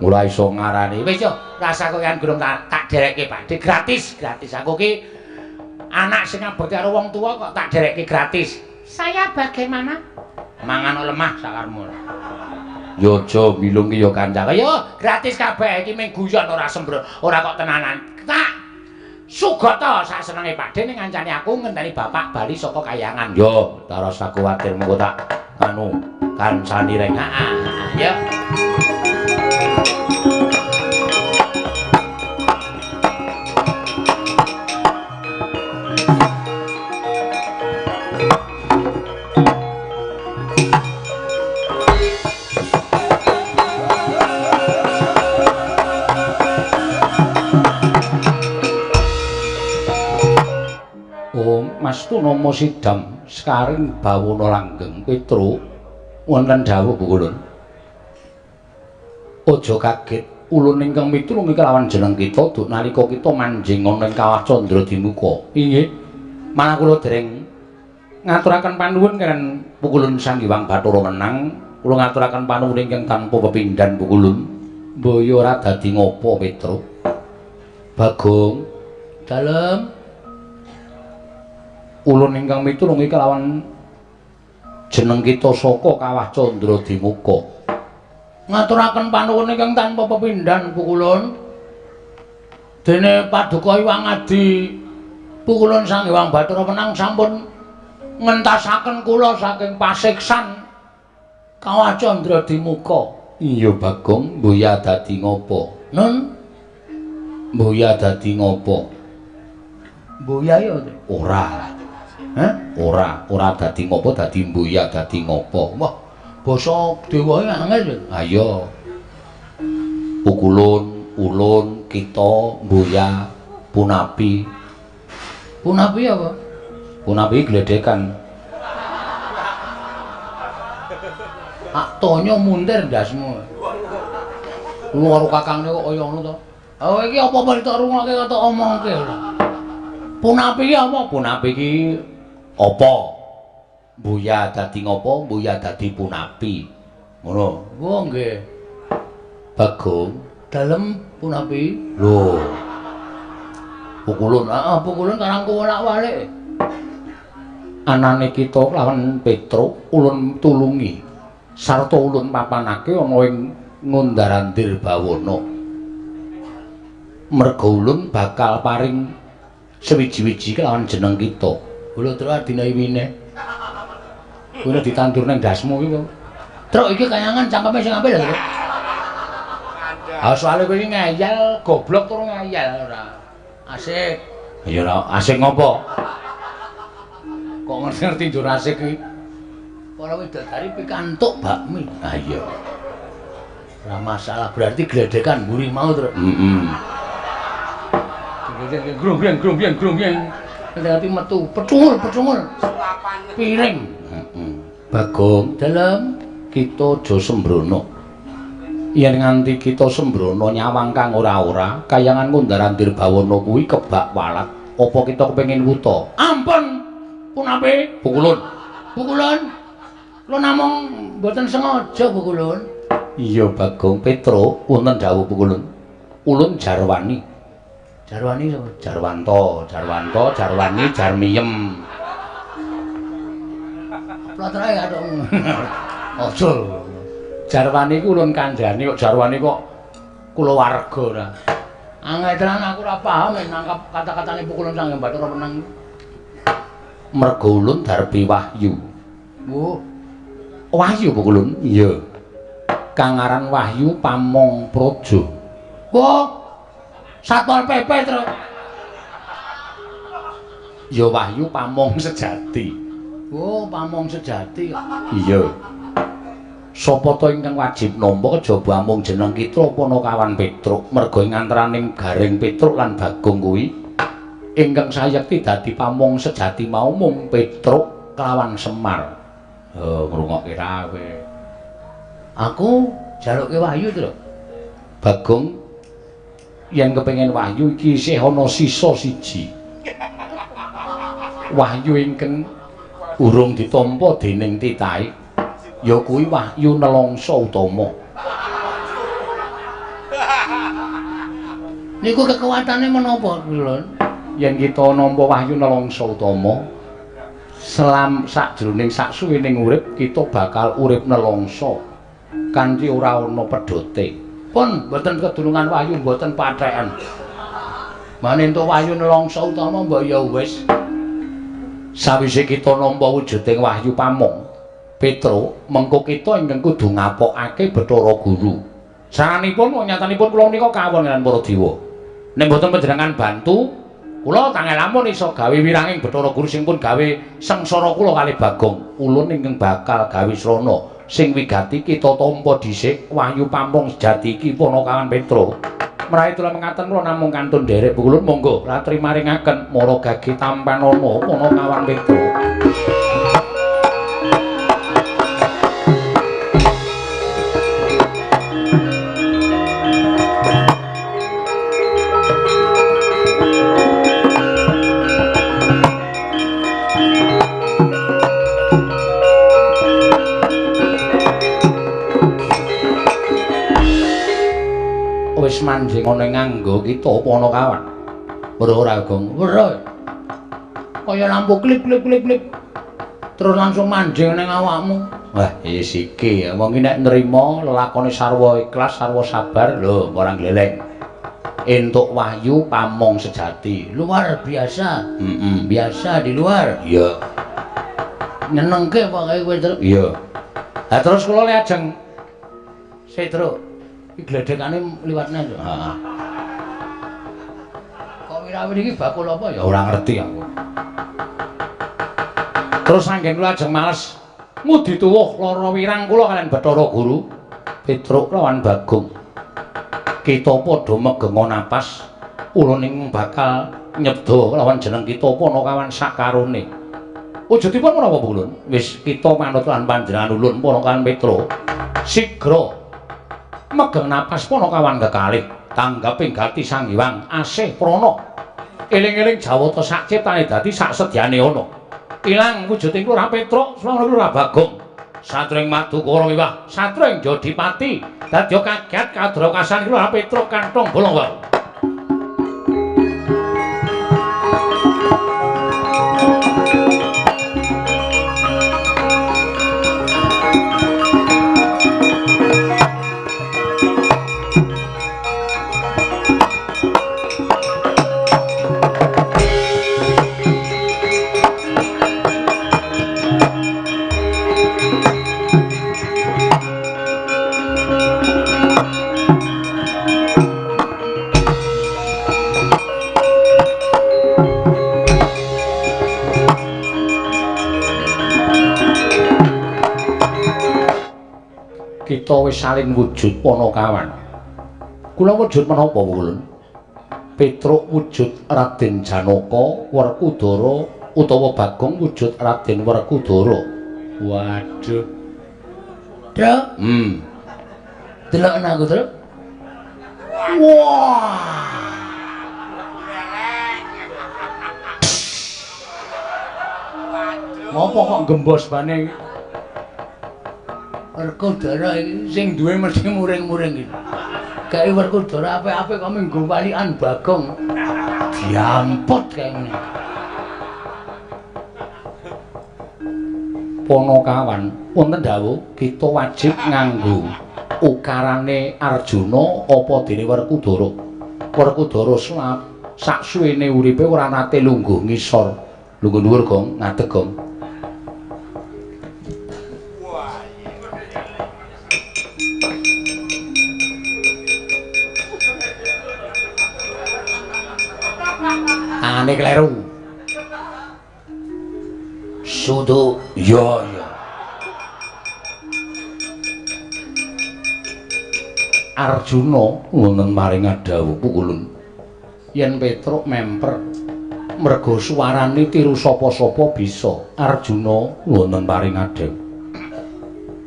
Ora iso ngarani. Wis yo, rasa kowe kan gurung tak derekke Pakde gratis, gratis. Aku ki anak sing ngabekti karo wong tuwa kok tak derekke gratis. Saya bagaimana? Mangan lemah sakarmu. Yo aja milung ki yo kancane. Yo gratis kabeh iki mung guyon ora sembrono, ora kok tenanan. Tak sugata sak senenge Pakde ning ngancani aku ngenteni bapak bali saka kayangan. Yo, ta rasa kuwatir mengko tak anu kancani reng. Heeh, yo. Mastu nama sidam sekaring bawana langgeng Petruk wonten dawuh Ulun. Aja kaget ulun ingkang mitulung kelawan jeneng kita duk nalika kita manjing ana ing Kawah Candra Dimuka. Inggih. Malah kula dereng ngaturaken panuwun karen Pukulun Sang Hyang Bathara Wenang. Kula ngaturaken panuwun ingkang tanpa pepindhan Pukulun. Mbaya ora dadi ngopo Petruk. Bagong dalem ulun ingkang mitulung kelawan jeneng kita saka Kawah Candra Dimuka. Ngaturaken panuwun ingkang tanpa pepindhan Pukulun. Dene paduka Hyang Adi Pukulun Sang Hyang Bathara Wenang sampun ngentasaken kula saking pasiksan Kawah Candra Dimuka. Iya Bagong, mbuya dadi ngopo? Nun, mbuya dadi ngopo? Mbuya ya ora. Hah? Ora, ora dadi ngopo, dadi mbuya, dadi ngopo. Wah, basa dewae angel. Ha iya. Pukulun, ulun, kita, mbuya, punapi. Punapi apa? Punapi gledekan. Ak tonyo muntir ndasmu. Lu karo kakangne kok kaya ngono to. Oh iki apa-apa ditok rungokke kok tok omongke ora. Punapi iki apa? Punapi iki apa? Mbuya dadi ngopo? Mbuya dadi punapi. Ngono. Oh nggih. Bagong dalem punapi. Lho. Pukulun, heeh, pukulun karang kuwolak-walik. Anane kita lawan Petruk ulun tulungi sarta ulun papanake ana ing Ngundarandir Bawana. Merga ulun bakal paring sewiji-wiji kelawan jeneng kita. Lho truk adine wine. Kuwi ditandur nang ndasmu iki kok. Truk iki kayangan cangkeme sing apik lho. Ha soalé kowe iki ngeyel, goblok tur ngeyel ora. Asik. Ya ora asik ngopo? Kok ngerti-ngerti njur asik iki? Para widodari pikantuk bakmi. Ha iya. Ora masalah, berarti gledekan mburi mau, Truk. Heeh. Grung-grung grung-grung grung-grung. Ngerti metu pecungul-pecungul. Sulapan piring. Heeh. Bagong, dalem kita aja sembrono. Yen nganti kita sembrono nyawang kang ora-ora, kayangan Ngundarandir Bawana kuwi kebak walat. Apa kita kepengin wuta? Ampun. Punapi? Pukulun. Pukulun. Kula namung mboten sengaja pukulun. Iya Bagong Petruk, wonten dawuh pukulun. Ulun jarwani. Jarwani sapa? Jarwanto, Jarwanto, Jarwani, Jarmiyem. Plotroke atok. Aja. Jarwani ku ulun kandhani kok jarwani kok kulawarga ora. Angel tenan aku ora paham nek nangkap kata-katane pukulun Sang Hyang Bathara Wenang. Merga ulun darbi wahyu. Oh. Wahyu pukulun? Iya. Kang aran Wahyu Pamong Praja. Wah. Satpol PP, Truk. Ya Wahyu Pamong sejati. Oh, Pamong sejati. Iya. Sapa ta ingkang wajib nampa kejaba amung jeneng kita Panakawan Petruk, merga ing antaraning Gareng Petruk lan Bagong kuwi ingkang sayekti dadi pamong sejati mau mung Petruk kelawan Semar. Oh, ngrungokke ra kowe. Aku jaluke wahyu, Truk. Bagong yen kepengin wahyu iki isih ana sisa siji. Wahyu ingkang urung ditampa dening titahe ya kuwi wahyu nelongso utama. Niku kekuatane menapa, Kulun? Yen kita nampa wahyu nelongso utama, selam sakjroning saksuwining urip kita bakal urip nelongso kanthi ora ana pedhote. Pun mboten kedulungan wahyu mboten patheken. Mane entuk wahyu nelongso utama mbok ya wis. Sawise kita nampa wujuding wahyu pamong Petruk, mengko kita ingkang kudu ngapokake Bathara Guru. Saranipun nyatanipun kula menika kawon lan para dewa. Nek mboten panjenengan bantu, kula tangel lamun iso gawe wiranging Bathara Guru sing pun gawe sengsara kula kalih Bagong. Ulun ingkang bakal gawe srana sing wigati kita tampa dhisik wahyu pamong sejati iki Panakawan Petruk. Mrawi tulan mengaten kula namung kantun nderek pukulun monggo ratri maringaken mara gage tampanana Panakawan Petruk. Wis manjing ana nganggo kita Panakawan. Weruh ora, Gong? Weruh. Kaya lampu klip klip klip klip. Terus langsung manjing ning awakmu. Wah, wis iki wong iki nek nrimo lelakone sarwa ikhlas, sarwa sabar, lho ora gleleng. Entuk wahyu pamong sejati. Luar biasa. Heeh. Biasa di luar. Iya. Nyenengke pokoke kowe, Truk. Iya. Lah terus kula lajeng sik, Truk. Iki gledekane liwatne, Truk. Heeh. Kok wirawiri iki bakul apa ya? Ora ngerti aku. Terus anggen kula ajeng males ngudi tuwuh lara wirang kula kaliyan Bathara Guru Petruk lawan Bagong. Kita padha megenga napas ulun ing bakal nyebda lawan jeneng kita Panakawan sakarone. Wujudipun menapa ulun? Wis kita manut lan panjenengan ulun Panakawan Petruk. Sigra megeng napas Panakawan kekalih tanggaping gati Sang Hyang asih prana. Eling-eling Jawata sak ciptane dadi sak sedyane ana. Ilang wujuding Lurah Petruk, slawana Lurah Bagong. Satring Madukara wiwah, satring Jodipati. Dadya kaget kadrakasan Lurah Petruk kantong bolong wae. Kita wis saling wujud Panakawan. Kula wujud menapa ulun? Petruk wujud Raden Janaka Werkudara utawa Bagong wujud Raden Werkudara. Waduh. Truk. Delok aku, Truk. Wah. Ngopo kok gembos bane? Werkudara iki sing duwe mesti muring-muring iki. Kae Werkudara apik-apik kok minggu walikan Bagong. Diamput kae ngene. Panakawan, wonten dawuh kita wajib nganggo ukarane Arjuna apa dene Werkudara. Werkudara sak suwene uripe ora nate lungguh ngisor. Lungguh dhuwur gong, ngadeg gong. Tangane kleru. Sudu iya iya. Arjuna wonten maring dawuh pukulun. Yen Petruk memper mergo suwarane tiru sapa-sapa bisa. Arjuna wonten maring dawuh.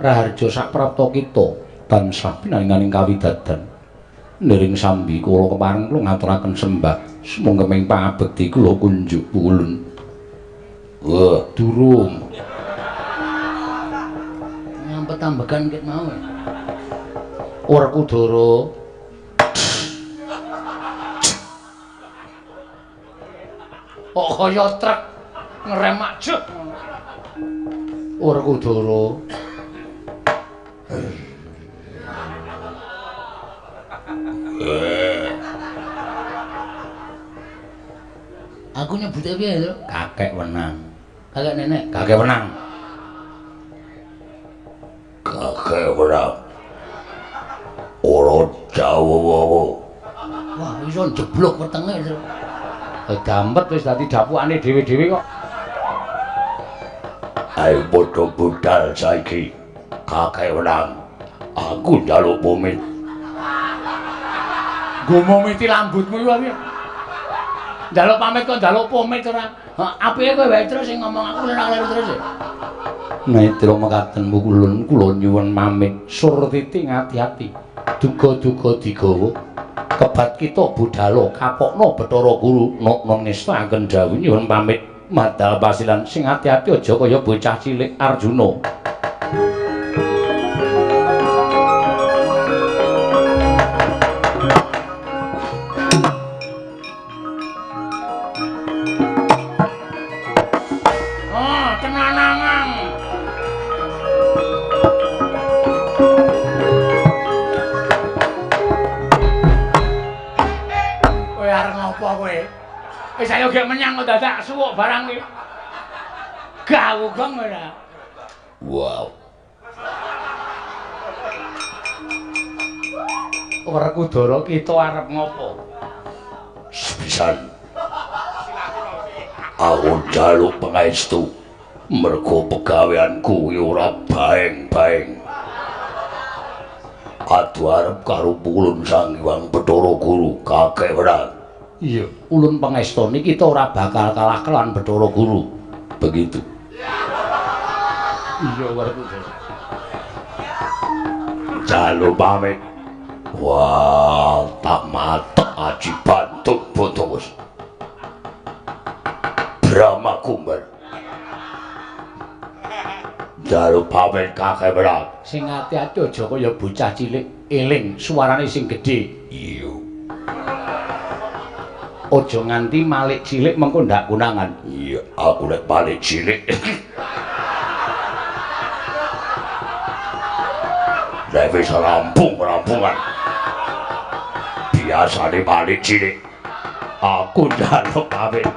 Raharja saprapta kita tansah pinaringaning kawidadan. Niring sambi kula kepareng kula ngaturaken sembah sumangga pangabekti kula kunjuk pukulun. Wah, durung. Ngampet ambegan ket mau. Werkudara. Kok kaya truk ngerem ajeg. Werkudara. Aku nyebute piye, Truk? Kakek wenang. Kakek nenek. Kakek wenang. Kakek wenang. Ora jawa-wawa. Wah, iso njeblok wetenge, Truk. Dampet wis dadi dapukane dhewe-dhewe kok. Ayo padha budal saiki. Kakek wenang. Aku njaluk pamit. Nggo momiti lambutmu iku piye? Njaluk pamit kok njaluk pomit ora. Apike kowe wae terus sing ngomong aku ora kleru terus. Netra mekaten mukulun kula nyuwun pamit surtiti ngati-ati. Duga-duga digawa. Kebat kita budala kapokno Bathara Guru nokno ngestakaken dawuh nyuwun pamit madal pasilan sing ati-ati aja kaya bocah cilik Arjuna. Wis ayo gek menyang kok dadak suwuk barang iki. Gawu gong ora. Wow. Werkudara kita arep ngopo? Sepisan. Aku njaluk pangestu. Mergo pegaweanku ora baeng-baeng. Adu arep karo ulun Sang Hyang Bathara Guru kakek wenang. Iya, ulun pangestoni kita ora bakal kalah kelawan Bathara Guru. Begitu. Iya, warku. Jalu pamit. Wah, tak matek aji bantuk bodos. Brahma Kumbar. Jalu pamit kakek wenang. Sing ati-ati aja kaya bocah cilik, eling suarane sing gedhe. Iya. Aja nganti malik cilik mengko ndak konangan. Iya, aku nek malik cilik. Nek wis rampung-rampungan. Biasane malik cilik. Aku njaluk pamit.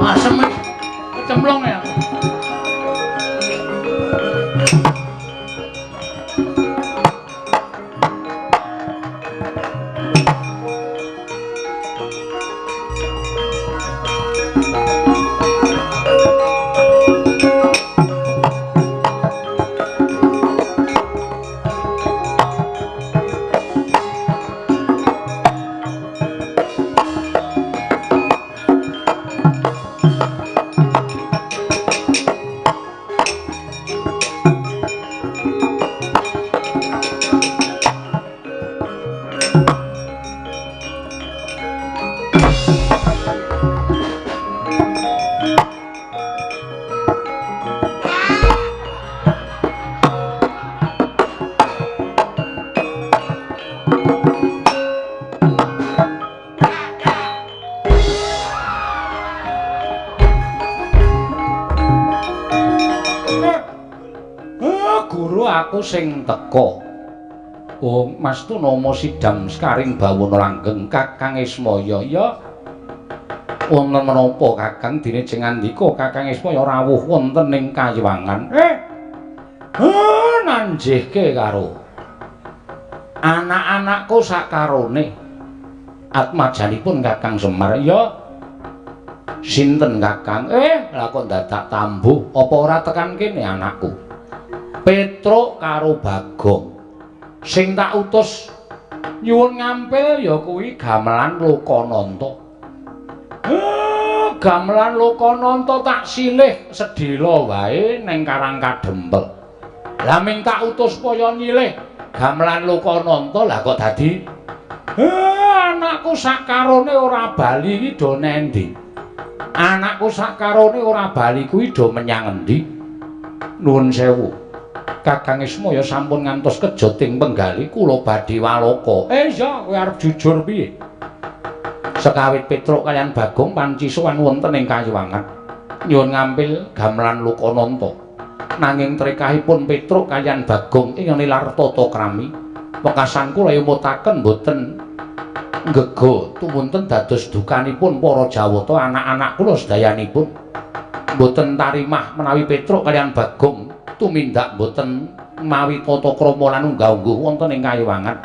Asem kecemplung ya. Aku sing teka. Oh, Mas Tunama sidam sekaring bawana langgeng Kakang Ismaya. Ya. Wonten menapa Kakang dene jeng ngandika Kakang Ismaya rawuh wonten ing kayiwangan. Nanjihke karo anak-anakku sakarone. Atmajanipun Kakang Semar. Ya. Sinten Kakang? Lah kok dadak tambuh apa ora tekan kene anakku? Petruk karo Bagong sing tak utus nyuwun ngampil ya kuwi gamelan Lokananta. Gamelan Lokananta tak silih sedhela wae ning Karang Kadempel. Lah ming tak utus supaya nyilih gamelan Lokananta lah kok dadi anakku sakarone ora bali iki do nendi? Anakku sakarone ora bali kuwi do menyang endi? Nuwun sewu. Kakang Ismaya sampun ngantos kejoting penggali kula badhe waloka. Iya, kowe arep jujur piye? Sekawit Petruk kaliyan Bagong panci sowan wonten ing kayiwangan. Nyuwun ngampil gamelan Lokananta. Nanging trekahipun Petruk kaliyan Bagong ing nilar tata krami. Wekasan kula emutaken boten nggega tumunten dados dukanipun para Jawata anak-anak kula sedayanipun. Boten tarimah menawi Petruk kaliyan Bagong tumindak boten mawi tata krama lan unggah-ungguh wonten ing kayiwangan.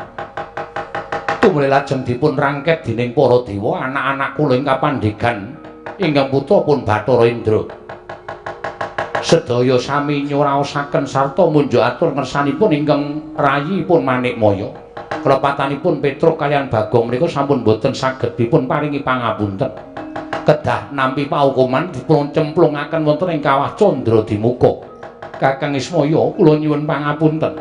Tumrih lajeng dipun rangket dening para dewa anak-anak kula ing kapandhegan ingkang putra pun Bathara Indra. Sedaya sami nyuraosaken sarta munjuk atur ngersanipun ingkang rayipun Manikmaya. Klepatanipun Petruk kaliyan Bagong menika sampun boten saged dipun paringi pangapunten. Kedah nampi paukuman dipun cemplungaken wonten ing kawah Candra Dimuka. Kakang Ismaya kula nyuwun pangapunten.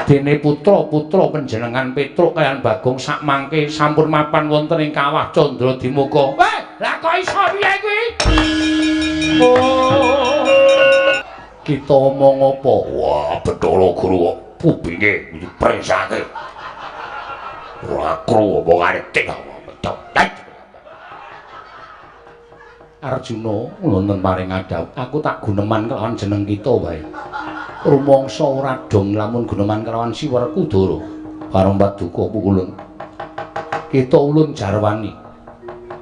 Dene putra-putra panjenengan Petruk kaliyan Bagong sakmangke sampun mapan wonten ing kawah Candra Dimuka. Weh, lah kok iso piye kuwi? Oh. Kita omong apa? Wah, Bathara Guru kok kupinge dipresake. Ora krungu omongane tik. Arjuna wonten paring adhawuh, aku tak guneman kelawan jeneng kita wae. Rumangsa ora dong lamun guneman kelawan si Werkudara. Bareng paduka pukulun. Kita ulun jarwani.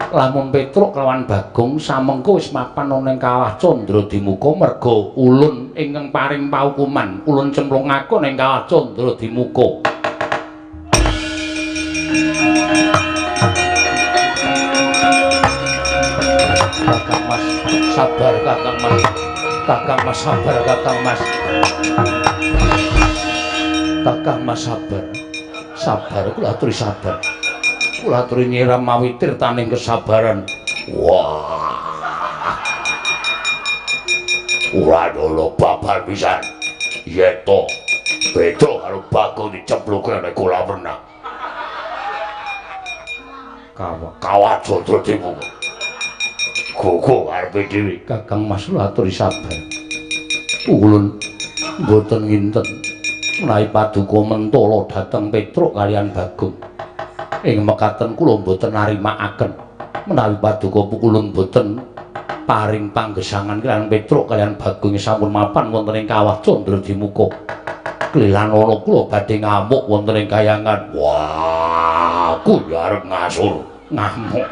Lamun Petruk kelawan Bagong samengko wis mapan ana ing Kawah Candradimuka merga ulun ingkang paring paukuman, ulun cemplungake ning Kawah Candradimuka. Kakang Mas, sabar Kakang Mas. Kakang Mas sabar Kakang Mas. Kakang Mas sabar. Sabar kula aturi sabar. Kula aturi nyiram mawi tirtaning kesabaran. Wah. Ora ana babar pisan. Yen to Petruk karo Bagong dicemplungke nang kolam renang. Kawah Candradimuka. Gogo arepe dhewe. Kakang Mas kula aturi sabar. Ulun mboten nginten menawi paduka mentala dhateng Petruk kaliyan Bagong. Ing mekaten kula mboten narimakaken menawi paduka pukulun mboten paring panggesangan kaliyan Petruk kaliyan Bagong sampun mapan wonten ing Kawah Candradimuka. Klilanana kula badhe ngamuk wonten ing kayangan. Wah, aku ya arep ngasur. Ngamuk.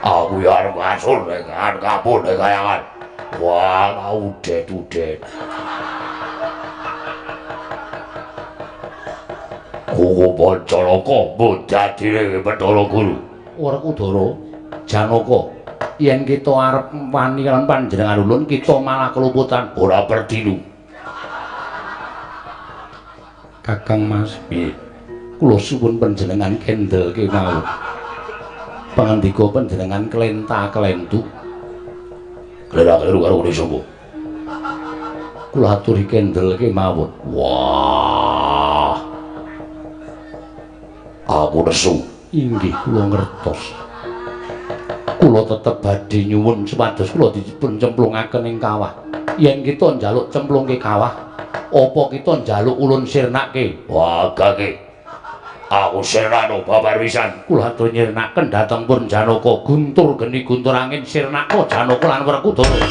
Aku ya arep ngasur ning kapun ning kayangan. Wah, udet-udet. Kuku Pancalaka mbudadine Bathara Guru. Werkudara, Janaka, yen kita arep wani kaliyan panjenengan ulun, kita malah keluputan ora perdilu. Kakang Mas, piye? Kula suwun panjenengan kendel kemawon. Pangandika panjenengan klenta-klentu. Klera-kleru karo ngene sapa? Kula aturi kendel kemawon. Wah. Aku nesu. Inggih kula ngertos. Kula tetep badhe nyuwun supados kula dipun cemplungaken ing kawah. Yen kita njaluk cemplungke kawah, apa kita njaluk ulun sirnake? Wah, gage. Aku sirnakno babar pisan. Kula atur nyirnaken dhateng Pun Janaka. Guntur geni guntur angin sirnaka Janaka lan Werkudara.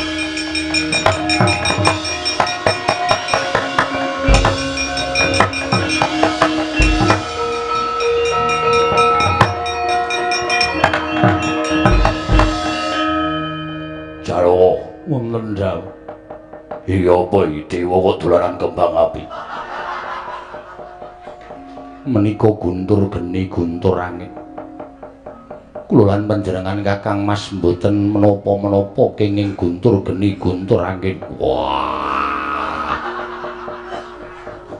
Janaka wonten dawuh. Iki apa iki dewa kok dolanan kembang api? Menika guntur geni guntur angin. Kula lan panjenengan Kakang Mas mboten menapa-menapa kenging guntur geni guntur angin. Wah.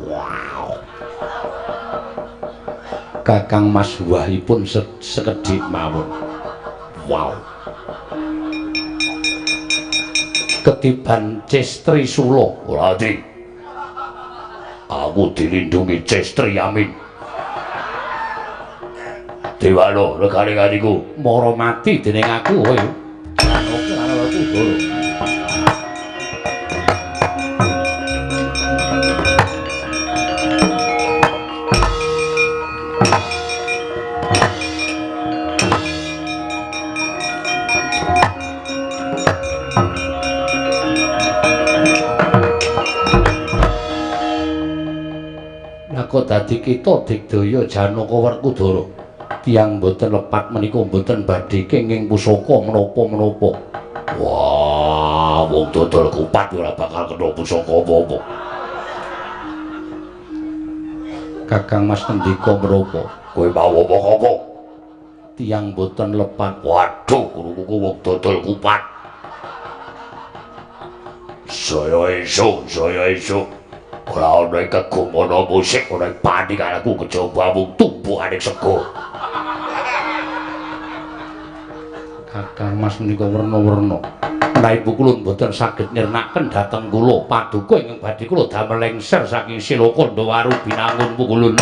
Wow. Kakang Mas wahipun sekedhik mawon. Wow. Ketiban Cestri Sula. Ora di. Aku dilindungi Cestri Amin. Dewano regane kaniku mara mati dening aku kowe. Janaka lan Werkudara. Lah kok dadi kita digdaya Janaka Werkudara. Tiyang mboten lepat menika mboten badhe kenging pusaka menapa-menapa. Wah, wong dodol kupat ora bakal kena pusaka apa-apa. Kakang Mas ngendika menapa? Kowe mau apa kok? Tiyang mboten lepat. Waduh, krunguku wong dodol kupat. Saya esuk, saya esuk. Ora ana kegumana musik, ora panik aku kejaba mung tumpukaning sego. Kakang Mas menika werna-werna. Menawi pukulun mboten saged nyirnaken dhateng kula, paduka ingkang badhe kula damel lengser saking Siloka Ndawaru Binangun pukulun.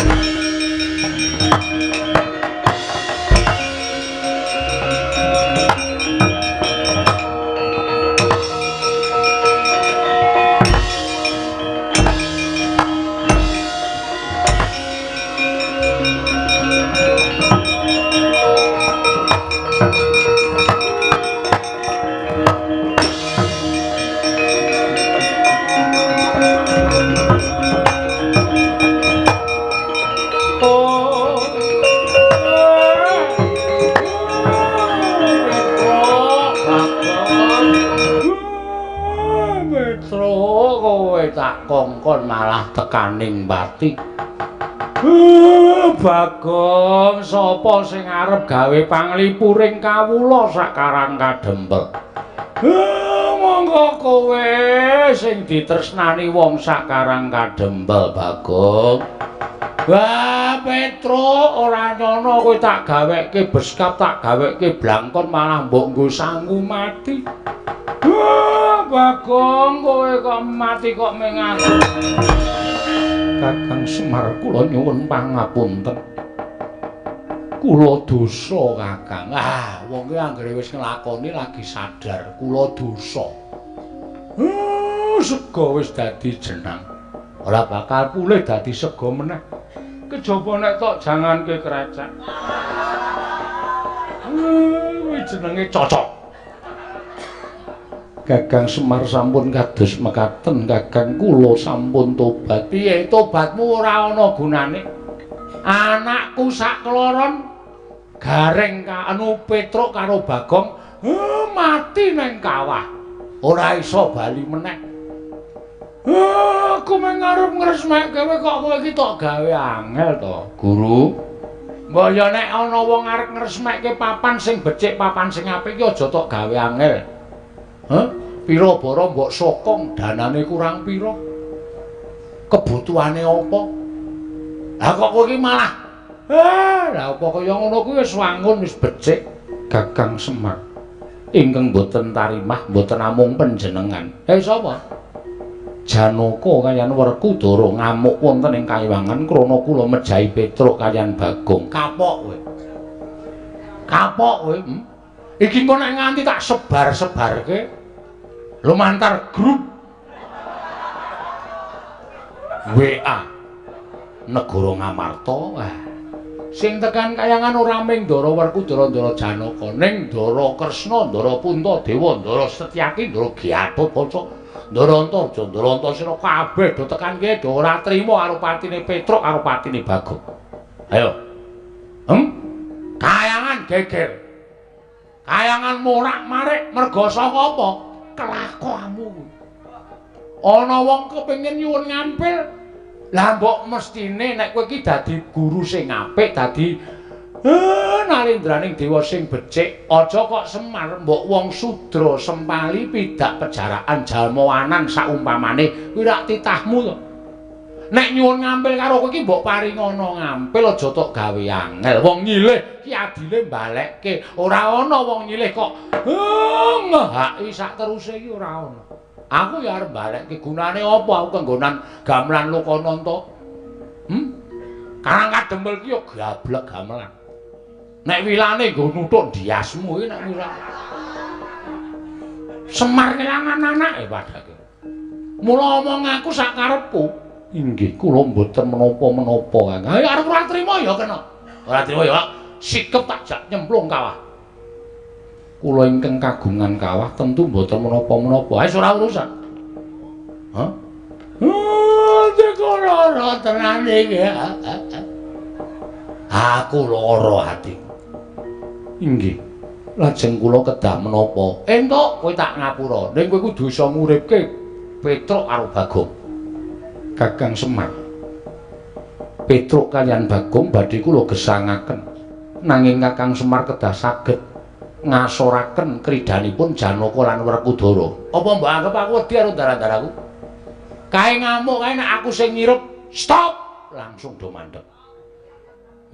tak kongkon malah tekaning pati. Bagong, sapa sing arep gawe panglipuring kawula sak Karang Kadempel? Monggo kowe sing ditresnani wong sak Karang Kadempel, Bagong. Wah, Petruk, ora nyono kowe tak gaweke beskap, tak gaweke blangkon malah mbok nggo sangu mati. Wah, Bagong, kowe kok mati kok mengaku. Kakang Semar, kula nyuwun pangapunten. Kula dosa, Kakang. Ah, wong ki anggere wis nglakoni lagi sadar kula dosa. Sega wis dadi jenang. Ora bakal pulih dadi sega meneh. Kejaba nek tok janganke krecek. Kuwi jenenge cocok. Kakang Semar sampun kados mekaten, Kakang, kula sampun tobat. Piye tobatmu ora ana gunane? Anakku sak kloron Gareng anu Petruk karo Bagong mati nang kawah. Ora iso bali meneh. Aku mung arep ngresmekke kowe kok kowe iki tok gawe angel to, Guru. Mbok ya nek ana wong arep ngresmekke papan sing becik, papan sing apik iki aja tok gawe angel. Hah? Pira bara mbok sokong, danane kurang pira? Kebutuhane apa? Lah kok kowe iki malah lah apa kaya ngono kuwi wis wangun wis becik. Kakang Semar ingkang boten tarimah boten namung panjenengan. Sapa? Janaka kaliyan Werkudara ngamuk wonten ing kayiwangan krana kula mejahi Petruk kaliyan Bagong. Kapok kowe. Kapok kowe. Iki engko nek nganti tak sebar-sebarke lumantar grup WA Negara Ngamarta. Wah, sing tekan kayangan ora mung Ndara Werkudara, Ndara Janaka, ning Ndara Kresna, Ndara Puntadewa, Ndara Setyaki, Ndara Gatotkaca, Ndara Antarja, Ndara Antasena kabeh do tekan kene do ora trima karo patine Petruk karo patine Bagong. Ayo. Kayangan geger. Kayangan morak-marik merga saka apa? Kelakuanmu kuwi. Ana wong kepengin nyuwun ngampil. Lah mbok mestine nek kowe iki dadi guru sing apik, dadi nalendraning dewa sing becik, aja kok Semar mbok wong sudra sempali pidak pejaraan jalmawanan saumpamane kuwi rak titahmu to. Nek nyuwun ngampil karo kowe iki mbok paringana ngampil aja tok gawe angel. Wong nyilih ki adile balekke. Ora ana wong nyilih kok ngehaki sak teruse iki ora ana. Aku ya arep balekke gunane apa aku kenggonan gamelan Lokananta. Karang Kadempel ki ya gablek gamelan. Nek wilane nggo nuthuk ndiasmu iki nek wila. Semar kelangan anake padake. Mula omong aku sak karepku. Inggih, kula mboten menapa-menapa, Kang. Ayo arep ora trima ya kena. Ora trima ya, sikep tak jak nyemplung kawah. Kula ingkang kagungan kawah tentu mboten menapa-menapa. Ayo ora urusan. Hah? Teko lara tenan iki. Aku lara ati. Inggih. Lajeng kula kedah menapa? Entuk kowe tak ngapura. Ning kowe kudu iso nguripke Petruk karo Bagong. Kakang Semar, Petruk kaliyan Bagong badhe kula gesangaken. Nanging Kakang Semar kedah saged ngasoraken kridanipun Janaka lan Werkudara. Apa mbok anggap aku wedi karo daran-daranku? Kae ngamuk kae nek aku sing ngirep, stop, langsung do mandeg.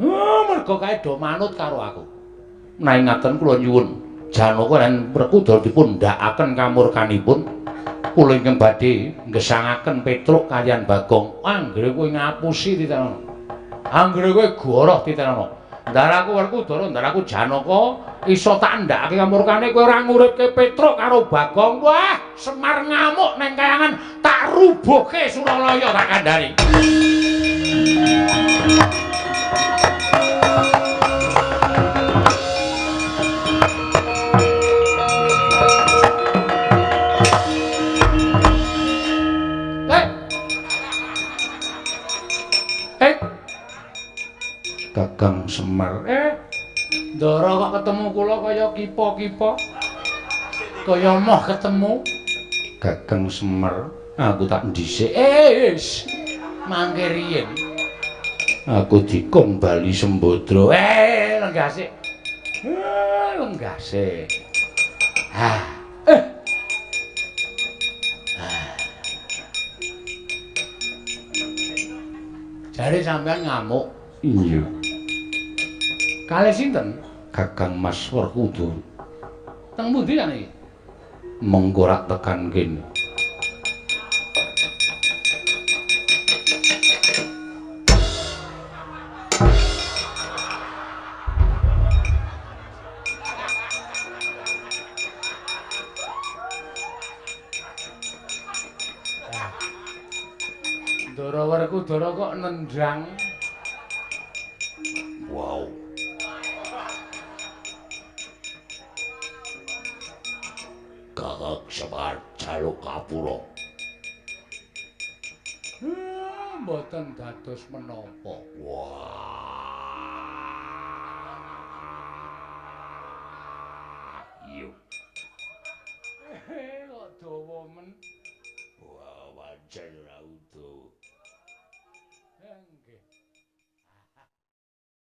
Mergo kae do manut karo aku. Nanging ngaten kula nyuwun Janaka lan Werkudara dipun ndhakaken kamurkanipun. Kula ingkang badhe nggesangaken Petruk kaliyan Bagong. Anggere kowe ngapusi titenono. Anggere kowe goroh titenono. Ndaraku Werkudara, ndaraku Janaka iso tak ndhakake kamurkane kowe ora nguripke Petruk karo Bagong. Wah, Semar ngamuk nang kayangan tak rubuhke Suralaya tak kandhani. Kakang Semar, Ndara kok ketemu kula kaya kipa-kipa. Kaya moh ketemu Kakang Semar. Aku tak ndhisik. Wis mangke riyin. Aku dikon bali Sembadra. Lenggah sik. Lenggah sik. Ah. Jare sampean ngamuk. Iya. Kalih sinten? Kakang Mas Werkudara. Teng pundi jane iki? Mengko rak tekan kene. Ndara Werkudara kok nendang. Wow. Kakak Semar jaluk kapura. Mboten dados menapa. Wah.